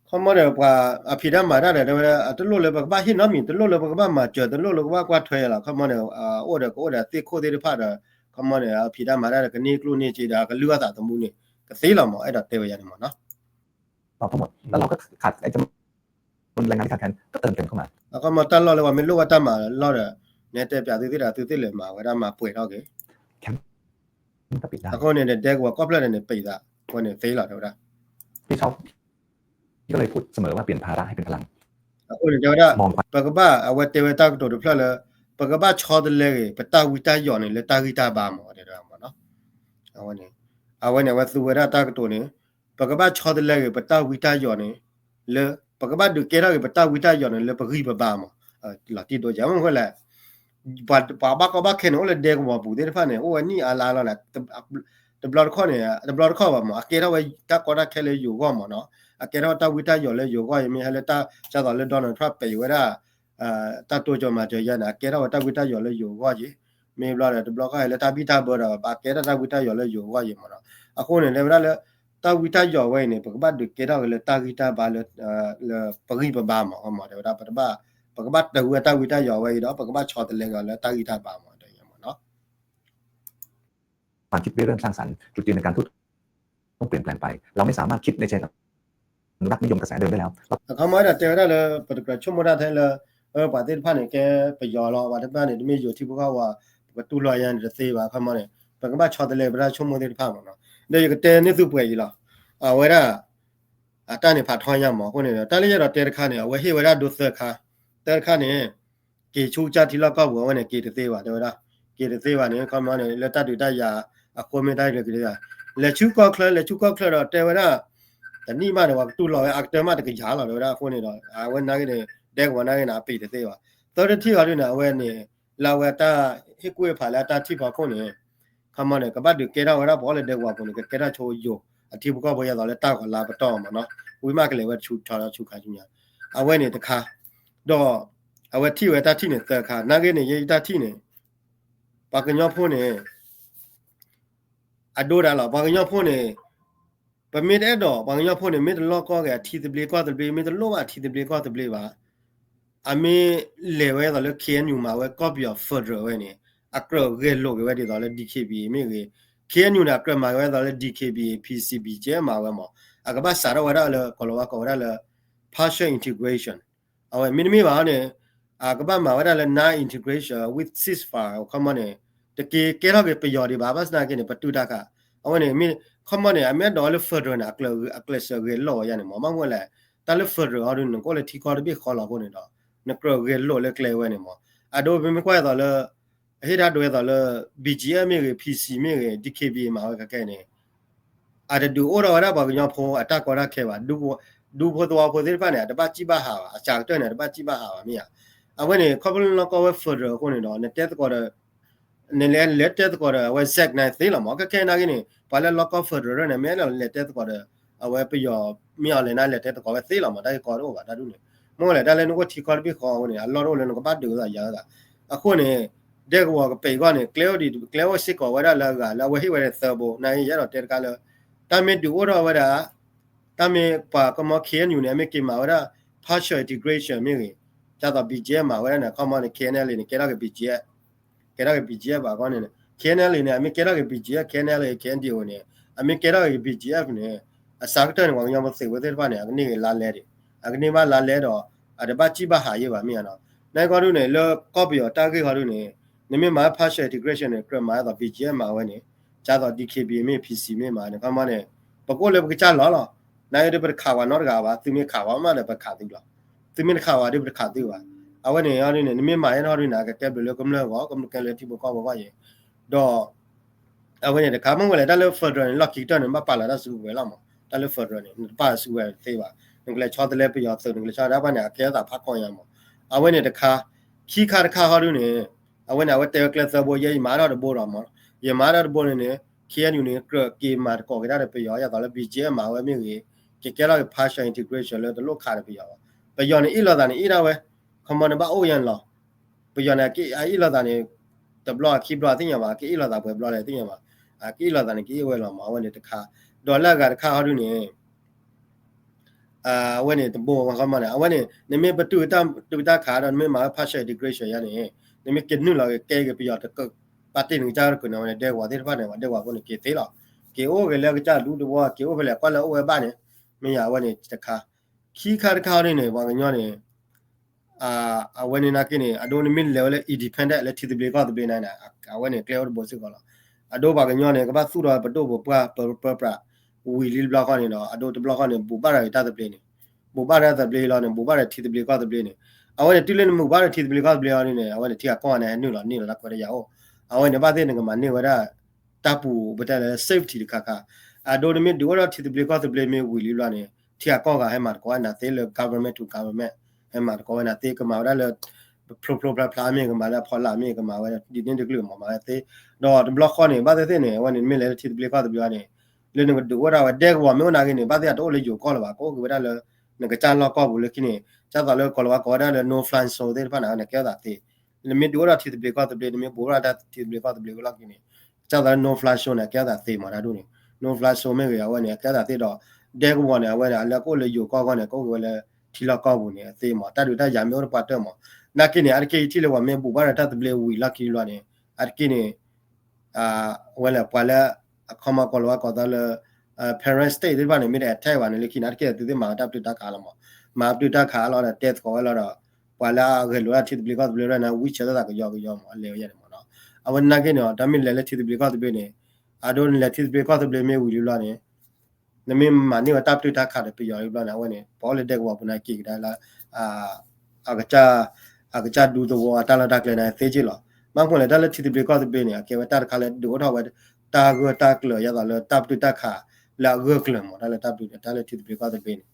ခီပညီန့ၣ် ပှၤအဖံးတၢ်မၤတၢ်ဒီး တဲဝဲဒၣ် တလိၣ်လၢပကဘၣ်ဟ့ၣ်နီတမံၤ တလိၣ်လၢပကဘၣ်မၤစၢၤ တလိၣ်လၢပကဘၣ်ကွၢ်ထွဲလီၤ ခီပညီန့ၣ် အိၣ်ဒီးကအိၣ်ဒီးသ့ၣ်ခိၣ်သ့ၣ်တဖၣ်ဒီး ခီမီန့ၣ် အဖံးတၢ်မၤတၢ်ဒီး ကန့ၢ်ကျိၣ်န့ၢ်စ့ဒီး အကလုၢ်အသးသမူန့ၣ် ကသ့လီၤမး အဲၣ်ဒိးတဲဝဲယၤန့ၣ်မးနီၤ. အခီမီတၢ်လီၢ်လၢပှၤမ့ၢ်လိၣ်ဘၣ်တၢ်မၤလီၢ်ဒီး နဲတဲပၠးသုသ့ၣ်ဒီး သုသ့ၣ်လဲၤမၤဝဲဒၣ်မၤပှဲၤထီၣ်က့ၤ အဃိန့ၣ် ဒဲကဝီၤကီၢ်ဖျၢၣ်န့ၣ် ပံးသး အဃိန့ၣ်သ့လီၤတဲဝဲဒၣ် အဃိန့ၣ်တဲဝဲဒၣ် ပကဘၣ် အဝဲတဲဝဲတၢ်ကတိၤတဖျၢၣ်လၢ ပကဘၣ်ဆီတလဲက့ၤ ပတၢ်ဝံတၢ်ယိးန့ၣ် လၢတၢ်ဂံၢ်တၢ်ယိးန့ၣ် လၢပဂံၢ်ပဘါမး တဲဝဲဒၣ်မးနီၤ. အဝဲန့ၣ် အဝဲန့ၣ် အဝဲသူဝဲဒၣ်တၢ်ကတိၤန့ၣ် ပကဘၣ်ဆီတလဲက့ၤ ပတၢ်ဝံတၢ်ယိးန့ၣ် လၢ ပကဘၣ်ဒုးကဲထီၣ်က့ၤ ပတၢ်ဝံတၢ်ယိးန့ၣ် လၢပဂံၢ်ပဘါမး လီၤတံၢ်ဒိကဲမ့ၢ်ဝဲလဲၣ် ပှၤဘၣ်ကီဘၣ်ခဲန့ၣ် အိၣ်လၢဒဲကဝီၤပူၤသ့ၣ်တဖၣ်န့ၣ် အိၣ်ဝဲနံၣ်အါလါလီၤန့ၣ် တဘျီတခီၣ်န့ၣ် တဘျီတခီၣ်ဘၣ်မး အကဲထီၣ်ဝဲတၢ်ကီတၢ်ခဲလၢယိၤဂီၢ်မးနီၤ အကဲထီၣ်ဝဲတၢ်ဝံတၢ်ယိးလၢယိၤဂီၢ်အံၤ မ့ၢ်ဟဲလၢတၢ် ဒ်သိးလၢ Donald Trump ပံးဝဲဒၣ် တၢ်တိစၢၤမၤစၢၤယဲန့ၣ် အကဲထီၣ်ဝဲတၢ်ဝံတၢ်ယိးလၢယိၤဂီၢ်က့ၤ မ့ၢ်ဘျီဒီး တဘျီခီၣ်ဟဲလၢတၢ်ဘံၣ်တၢ်ဘၢဒီး ဘၣ်ကဲထီၣ်တၢ်ဝံတၢ်ယိးလၢယိၤဂီၢ်က့ၤမးနီၤ အဃိန့ၣ် တဲဝဲဒၣ်လၢ တၢ်ဝံတၢ်ယိးဝဲအံၤန့ၣ် ပကဘၣ်ဒုးကဲထီၣ်က့ၤလၢတၢ်ဂံၢ်တၢ်ဘါလၢ လၢပဂံၢ်ပဘါမး တဲဝဲဒၣ် ပကဘၣ်တၢ်ဝံတၢ်ယိးဝဲအံၤဒီး ပကဘၣ်ဆီတလဲက့ၤအီၤလၢတၢ်ဂံၢ်တၢ်ဘါမး တဲဝဲမးနီၤ ความคิดริเริ่มสร้างสรรค์ จุดยืนในการพูดต้องเปลี่ยนแปลงไป เราไม่สามารถคิดในเชิงอนุรักษ์นิยมกระแสเดิมได้แล้ว အခီမီဒီးတဲဝဲဒၣ်လၢ ပတကြၢးဆိကမိၣ်တၢ်ထဲလၢ ပှၤသ့ၣ်တဖၣ်န့ၣ် ကဲပယီၤလီၤ ပှၤသ့ၣ်တဖၣ်န့ၣ် တမ့ၢ်ယိၤထံဖိကီၢ်ဖိ ပကတူၢ်လိာ်ညါန့ၣ်တသ့ဘၣ် အခီမီန့ၣ် ပကဘၣ်ဆီတလဲပတၢ်ဆိကမိၣ်သ့ၣ်တဖၣ်မးနီၤ ဒီးယကတဲန့ၢ်သုပှဲၤအံၤလီၤ အဝဲဒၣ် အတၢ်န့ၣ်ဖးထီညါမး အဃိန့ၣ်ဒီး တၢ်လၢယအဲၣ်ဒိးတဲတခါန့ၣ် အဝဲဟ့ၣ်ဝဲဒၣ်ဒိသၢခါ တၢ်တခါန့ၣ် က့ၤဆူကစၢ်ထံလီၢ်ကီၢ်ပူၤ အဝဲန့ၣ် က့ၤတသ့ဘၣ် တဲဝဲဒၣ် က့ၤတသ့ဘၣ်န့ၣ် အခီမီန့ၣ် လၢတၢ်ဒုးတၢ်ယၤအဃိမ့ၢ်တၢ်ဒုးက့ၤတသ့ဘၣ် လဲၤဆူကီၢ်ချၢ လဲၤဆူကီၢ်ချၢဒီးတဲဝဲဒၣ် တနံၣ်မးန့ၣ် ပှၤကတူၢ်လိာ်ဝဲအကတၢၢ်မးတကယၤလီၤ တဲဝဲဒၣ် အဃိန့ၣ်ဒီး အဝဲနာ်က့န့ၣ် ဒဲကဝီၤနာ်က့န့ၣ် အပံးတသ့ဘၣ် သၢထံၣ်တထံၣ်အီၤဒုန့ၣ် အဝဲန့ၣ် လၢအဝဲတၢ်ဟ့ၣ်ကူၣ်ဟ့ၣ်ဖးလၢအတၢ်ထံၣ်ဖီခိၣ်န့ၣ် အခီမီန့ၣ် ကဘၣ်ဒုးကဲထီၣ်ဝဲဒၣ်ပှၤအိၣ်လၢဒဲကဝီၤပူၤန့ၣ် ကကဲထီၣ်ဆိယိၤ အထံဖိကီၢ်ဖိ ဒ်သိးလၢတၢ်ဂီၤလါပတီၢ်မးနီၤ ဝံၤမးကလဲၤဝဲဆူထီၣ်ဆူခါဆူညါ အဝဲန့ၣ်တခါ ဒီး အဝဲထံၣ်ဝဲတၢ်ထံၣ်န့ၣ်သၢခါ နာ်က့န့ၣ် ယဲယတၢ်ထံၣ်န့ၣ် ပှၤကညီဖိန့ၣ် အဒိဒၣ်လီၤ ပှၤကညီဖိန့ၣ် ပမ့ၢ်တအဲၣ်ဒိး ပှၤကညီဖိန့ၣ် မ့ၢ်တလိၣ်ကီၢ်က့ၤအထံသဘျ့ကီၢ်သဘျ့ မ့ၢ်တလိၣ်ဘၣ်အထံသဘျ့ကီၢ်သဘျ့ဘၣ် အမ့ၢ်လဲၤဝဲဒ်သိးလၢ ခ့ၣ်အဲၣ်ယူၣ် မၤဝဲကီၢ်ပယီၤ federal ဝဲန့ၣ် အကြၢးဂဲၤလိာ်က့ၤဝဲဒ်သိးလၢ DKBA မ့ၢ်ဂ့ၤ ခ့ၣ်အဲၣ်ယူၣ် န့ၣ် အကြၢးမၤက့ၤဝဲဒ်သိးလၢ DKBA PC BGF မၤဝဲမး အကဘၣ်စးထီၣ်ဝဲဒၣ်လၢ ကီၤလၤဝါကိးဝဲဒၣ်လၢ partial integration အဝဲမ့တမ့ၢ်ဘၣ်န့ၣ် အကဘၣ်မၤဝဲဒၣ်လၢ non-integration with ceasefire အခီမီန့ၣ် တက့ၤကဲထီၣ်က့ၤပယီၤဒံးဘၣ် ဘၣ်ဆၣ်သနာ်က့န့ၣ် ပတုာ်တၢ်ခး အဝဲန့ၣ် မ့ၢ်ခီမီန့ၣ် အမ့ၢ်အဲၣ်ဒိးလၢ federal န့ၣ် အကျဲးစၢးဂဲၤလိာ်ဝဲယါန့ၣ်မး ဘၣ်မနုၤလဲၣ် တၢ်လၢ federal အီၤဒုန့ၣ် နကအိၣ်လၢထံကီၢ်တဘ့ၣ်ဃီလီၤအဃိန့ၣ်ဒီး နကြၢးဂဲၤလိာ်လၢကျဲဝဲန့ၣ်မး အဒိပမ့ၢ်ကွၢ်ဒ်သိးလၢ အဟ့ၣ်တၢ်ဒိဒ်သိးလၢ BGF မ့ၢ်ဂ့ၤ PC မ့ၢ်ဂ့ၤ DKBA မၤဝဲခဲခဲန့ၣ် အတဒုးအိၣ်ထီၣ်ဝဲဒၣ်ပှၤကညီဖိအတၢ်ကီတၢ်ခဲဘၣ် ဒူဖိသဝီဖိသ့ၣ်တဖၣ်န့ၣ် အတဘၣ်စံၣ်ဘၣ်ဟးဘၣ် အစှၤကတၢၢ်န့ၣ် အတဘၣ်စံၣ်ဘၣ်ဟးဘၣ်မ့ၢ်ဧါ အဝဲန့ၣ် ခီဖျိလၢလီၢ်ကီၢ်ဝဲ federal အဃိန့ၣ်ဒီး နတဲသကိးဒီး နလဲၤတဲသကိးဒီး အဝဲ Zach န့ၣ်သ့လီၤမး ခဲခဲနာ်က့န့ၣ် ပှၤလၢလီၢ်ကီၢ် federal န့ၣ် မ့ၢ်အဲၣ်ဒိးလဲၤတဲသကိးဒီး အဝဲပယီၤမ့ၢ်အီၤလဲၤနၤလဲၤတဲသကိးဝဲသ့လီၤမး တၢ်ဂ့ၢ်ကီတအိၣ်ဘၣ်တၢ်ဒ်န့ၣ် မ့ၢ်လဲၣ် တၢ်လၢနအိၣ်ထံကီၢ်တဘ့ၣ်ဃီအဃိန့ၣ် အလီၢ်တအိၣ်လၢနကဘၣ်ဒုးသးယၤသး အဃိန့ၣ် ဒဲကဝီၤကပံးအဂီၢ်န့ၣ် ကျဲအိၣ်ဒံး ကျဲအိၣ်စ့ၢ်ကီးဝဲဒၣ်လၢအဂၤလၢအဝဲဟ့ၣ်ဝဲဒၣ်သၢဘိ နာ်က့ယအဲၣ်ဒိးတဲတခါလၢ တၢ်မ့ၢ်ဒုးအိၣ်ထီၣ်ဝဲဒၣ် တၢ်မ့ၢ်ပှၤကမီ ခ့ၣ်အဲၣ်ယူၣ် န့ၣ် အမ့ၢ်က့ၤမၤဝဲဒၣ် partial integration မ့ၢ်ဂ့ၤ ဒ်သိး BGF မၤဝဲဒၣ်န့ၣ် ခီမီန့ၣ် KNLA န့ၣ် ကဲထီၣ်က့ၤ BGF ကဲထီၣ်က့ၤ BGF ဘၣ်အဃိန့ၣ် KNLA န့ၣ် အမ့ၢ်ကဲထီၣ်က့ၤ BGF KNLA KNDO န့ၣ် အမ့ၢ်ကဲထီၣ်က့ၤ BGF န့ၣ် အစှၤကတၢၢ်န့ၣ် ပှၤကညီဖိသ့ၣ်ဝဲသ့ၣ်တဖၣ်န့ၣ် အကန့ၢ်က့ၤလါလဲဒံး အကန့ၢ်ဘၣ်လါလဲဒီး အတဘၣ်စံၣ်ဘၣ်ဟးယံၤဘၣ်မ့ၢ်ဧါနီၤ နကီဒုန့ၣ် လၢကီၢ်ပယီၤတၢ်ဂ့ၢ်ဟီဒုန့ၣ် နမ့ၢ်မၤ partial integration န့ၣ် ကြၢးမၤဒ်သိး BGF မၤဝဲန့ၣ် ဒ်သိး DKBA မ့ၢ် PC မ့ၢ်မၤန့ၣ် ခီမီန့ၣ် ပကအိၣ်လၢပကစၢ်လီၢ်လီၤ နာ်က့ဒုပတခးပှၤနီတဂၤဘၣ် သုမ့ၢ်ခးပှၤမးဒီးပခးသုလီၤ သုမ့ၢ်တခးပှၤဒုပတခးသုဘၣ် အဝဲန့ၣ်ဟီဒုန့ၣ် နမ့ၢ်မၤအဲၣ်ထီၣ်ဒုန့ၣ် အကကဲဘျုးလၢကမျၢၢ်အဂီၢ် ကမျၢၢ်ကဲလၢထံဖိကီၢ်ဖိအဂီၢ်ယဲ ဒီး အဝဲန့ၣ်တခါ မ့ၢ်ဝဲလဲၣ် တၢ်လၢ federal န့ၣ် လီၢ်ခံကတၢၢ်န့ၣ် ဘၣ်ပာ်လီၤတၢ်စုကဝဲၤလီၤမး တၢ်လၢ federal န့ၣ် နတပာ်စုကဝဲၤတသ့ဘၣ် နကလဲၤဆီတလဲပယီၤသုး နကလဲၤဆီတလဲပှၤန့ၣ် အကဲအသးဖးကီၢ်ညါမး အဝဲန့ၣ်တခါ ခံခါတခါဟီဒုန့ၣ် အဝဲန့ၣ် အဝဲတဲဝဲကျဲသၢဘိ ယဲယမၤထီၣ်တဘိဒီးမး ယမၤထီၣ်တဘိန့ၣ်န့ၣ် ခ့ၣ်အဲၣ်ယူၣ်န့ၣ် ကြၢးက့ၤမၤသကိးက့ၤတၢ်ဒီးပယီၤ ဒ်သိးလၢ BGF မၤဝဲမ့ၢ်ဂ့ၤ ကကဲထီၣ်က့ၤ partial integration လၢတလိၣ်ခးဒီးပယီၤဘၣ် ပယီၤန့ၣ်အ့ၣ်လိာ်သးန့ၣ်အ့ၣ်ဒၣ်ဝဲ ခီမီန့ၣ်ဘၣ်အိၣ်ယဲၢ်န့ၣ်လီၤ ပယီၤန့ၣ် အအ့ၣ်လိာ်သးန့ၣ် တဘျီခံဘျီသ့ၣ်ညါဘၣ် ကအ့ၣ်လိာ်သးပှဲၤဘျီလဲၣ်သ့ၣ်ညါဘၣ် အကအ့ၣ်လိာ်သးန့ၣ် ကအ့ၣ်ဝဲလီၤမး အဝဲန့ၣ်တခါ ဒီးလၢအဂၤတခါဟီဒုန့ၣ် အဝဲန့ၣ်တဘိ ခီမီန့ၣ် အဝဲန့ၣ် နမ့ၢ်ပတုာ်တၢ်ခးဒီး နမ့ၢ်မၤဝဲ partial integration ယါန့ၣ် နမ့ၢ်ကနုာ်လီၤက့ၤကဲက့ၤပယီၤတက ပာ်တ့ၢ်န့ၣ်ကစၢ်တကုာ်န့ၣ် အဝဲန့ၣ်ဒဲကဝီၤသ့ၣ်တဖၣ်န့ၣ် ပှၤဒဲကဝီၤဖိန့ၣ်က့ၤသ့လီၤ. က့ၤအိၣ်က့ၤလၢကစၢ်ဒူသဝီ က့ၤအိၣ်ဖဲလဲၣ် ကွၢ်လၢအိၣ်ဝဲဘၣ်န့ၣ် မ့ၢ်ယၤအဝဲန့ၣ်တခါ ခံခါတခါန့ၣ်န့ၣ် ပှၤကညီန့ၣ် အဝဲန့ၣ်နာ်က့န့ၣ် အဒိနမ့ၢ်လဲၤဝဲလၢ independent လၢထံသဘျ့ကီၢ်သဘျ့န့ၣ် အဝဲန့ၣ်ကျဲအိၣ်တဘိစ့ၢ်ကီးလီၤ. အဒိပှၤကညီန့ၣ် ကဘၣ်သူၣ်ထီၣ်ပဒိၣ်ပပှၢ်ပၢပြး ဝံၤလံတဘျီဃီန့ၣ်ဒီး အဒိတဘျီဃီန့ၣ် ဘူးဘၣ်ဒီးတၢ်သဘျ့န့ၣ် ဘူးဘၣ်တၢ်သဘျ့လီၤန့ၣ် ဘူးဘၣ်ဒီးထံသဘျ့ကီၢ်သဘျ့န့ၣ် အဝဲန့ၣ်တုၤလၢနဘူးဘၣ်ဒီးထံသဘျ့ကီၢ်သဘျ့အီၤန့ၣ် အဝဲန့ၣ်ထံဂၤကီၢ်ဂၤန့ၣ် ဟဲနုာ်လီၤန့ၢ်လီၤတၢ်ခွဲးတၢ်ယာ်အိၣ် အဝဲန့ၣ်ဘၣ်သ့ၣ်နကမၤန့ၢ်ဝဲဒၣ် တၢ်ပူၤပတဲလၢ safety တခါခါ အဒိနမ့ၢ်ဒုးအိၣ်ထီၣ်ထံသဘျ့ကီၢ်သဘျ့မ့ၢ်ဝံၤလံဘျီန့ၣ် ထံဂၤကီၢ်ဂၤဟဲမၤသကိးဝဲနၤသ့လၢ government to government ဟဲမၤသကိးဝဲနၤသ့ ကမၤဝဲဒၣ်လၢ ဖျိဖျိဖျါဖျါမ့ၢ် ကမၤလၢအဖီလာ်မ့ၢ် ကမၤဝဲဒၣ်ဒ်န့ၣ်တကလုာ်မ့ၢ်မၤဝဲသ့ ဒီးတဘျီဃီန့ၣ် ဘၣ်သ့ၣ်သ့ၣ်န့ၣ် အဝဲန့ၣ်မ့ၢ်လဲၤလၢထံသဘျ့ကီၢ်သဘျ့အီၤန့ၣ် လၢနကဒုးအိၣ်ထီၣ်ဝဲဒဲကဝီၤမ့ၢ်အိၣ်နာ်က့န့ၣ် ဘၣ်သ့ၣ်အတအိၣ်လၢယိၤကီၢ်လၢၤဘၣ် ကအိၣ်က့ၤဝဲဒၣ်လၢ နကစၢ်လီၢ်ကီၢ်ပူၤလၢခံန့ၣ် ကၢ်သိးလၢကီၢ်လီၤဝဲကိးဝဲဒၣ်လၢ no fly zone သ့ၣ်တဖၣ်န့ၣ် အဝဲန့ၣ်ကဲထီၣ်သးသ့ နမ့ၢ်ဒုးအိၣ်ထီၣ်ထံသဘျ့ကီၢ်သဘျ့ နမ့ၢ်ဘူးထီၣ်တၢ်ထံသဘျ့ကီၢ်သဘျ့ဝဲလီၢ်ခံန့ၣ် ကၢ်သိးလၢ no fly zone န့ၣ် အကဲထီၣ်သးသ့မးတၢ်ဒ်န့ၣ် no fly zone မ့ၢ်ဂ့ၤ အဝဲန့ၣ် အကဲထီၣ်သးသ့ဒီး ဒဲကဝီၤန့ၣ် အဝဲန့ၣ် အလၢကအိၣ်လၢယိၤကီၢ်အဂီၢ်န့ၣ် ကအိၣ်က့ၤဝဲလၢထံလီၢ်ကီၢ်ပူၤန့ၣ် အသ့မး တၢ်ဒုးတၢ်ယၤမ့ၢ်အိၣ်တပှၢ်တၢၢ်မး နာ်က့န့ၣ် အါတက့ၢ်ယထံၣ်လၢပှၤမ့ၢ်ဘူးဘၣ်ဒီးတၢ်သဘျ့ဝံၤလီၢ်ခံဘျီန့ၣ် အါတက့ၢ်န့ၣ် အဝဲလၢပှၤလၢ အခီမီကီၢ်လီၤဝဲကိးသးလၢ Paracel သ့ၣ်တဖၣ်န့ၣ် မ့ၢ်တ attack ဘၣ်န့ၣ် လၢခံန့ၣ် အါတက့ၢ်သုသ့ၣ်မၤဝဲတၢ်ပတုာ်တၢ်ခးလီၤမး မၤပတုာ်တၢ်ခးလီၤဒီး တဲသကိးဝဲလီၤဒီး ပှၤလၢအဂဲၤလိာ်တၢ်ထံသဘျ့ကီၢ်သဘျ့ဝဲန့ၣ် ဝံဆဲးတၢ်သးကယီကယီမး အလဲၤဝဲယဲန့ၣ်မးနီၤ အဝဲနာ်က့န့ၣ် တၢ်မ့ၢ်လဲၤလၢထံသဘျ့ကီၢ်သဘျ့န့ၣ် အဒိနလဲၤထံသဘျ့ကီၢ်သဘျ့မ့ၢ်ဝံၤလံဘျီန့ၣ် နမ့ၢ်မၤန့ၢ်ဝဲတၢ်ပတုာ်တၢ်ခးဒီးပယီၤလံဘျီန့ၣ် အဝဲန့ၣ် ပှၤအိၣ်လၢဒဲကဝီၤပူၤန့ၣ်က့ၤကဒါလၢ အကစၢ် အကစၢ်ဒူသဝီအတၢ်လီၢ်တၢ်ကျဲန့ၣ်သ့က့ၢ်လီၤ. ဘၣ်မနုၤလဲၣ် တၢ်လၢထံသဘျ့ကီၢ်သဘျ့န့ၣ် အကဲဝဲတၢ်တခါလၢဒုးအိၣ်ထီၣ်ဝဲ တၢ်ဂၢၢ်တၢ်ကျၢၤ ယဲသိးလၢတၢ်ပတုာ်တၢ်ခးလၢအဂၢၢ်ကျၢၤမး တၢ်လၢတၢ်ပတုာ် တၢ်လၢထံသဘျ့ကီၢ်သဘျ့န့ၣ်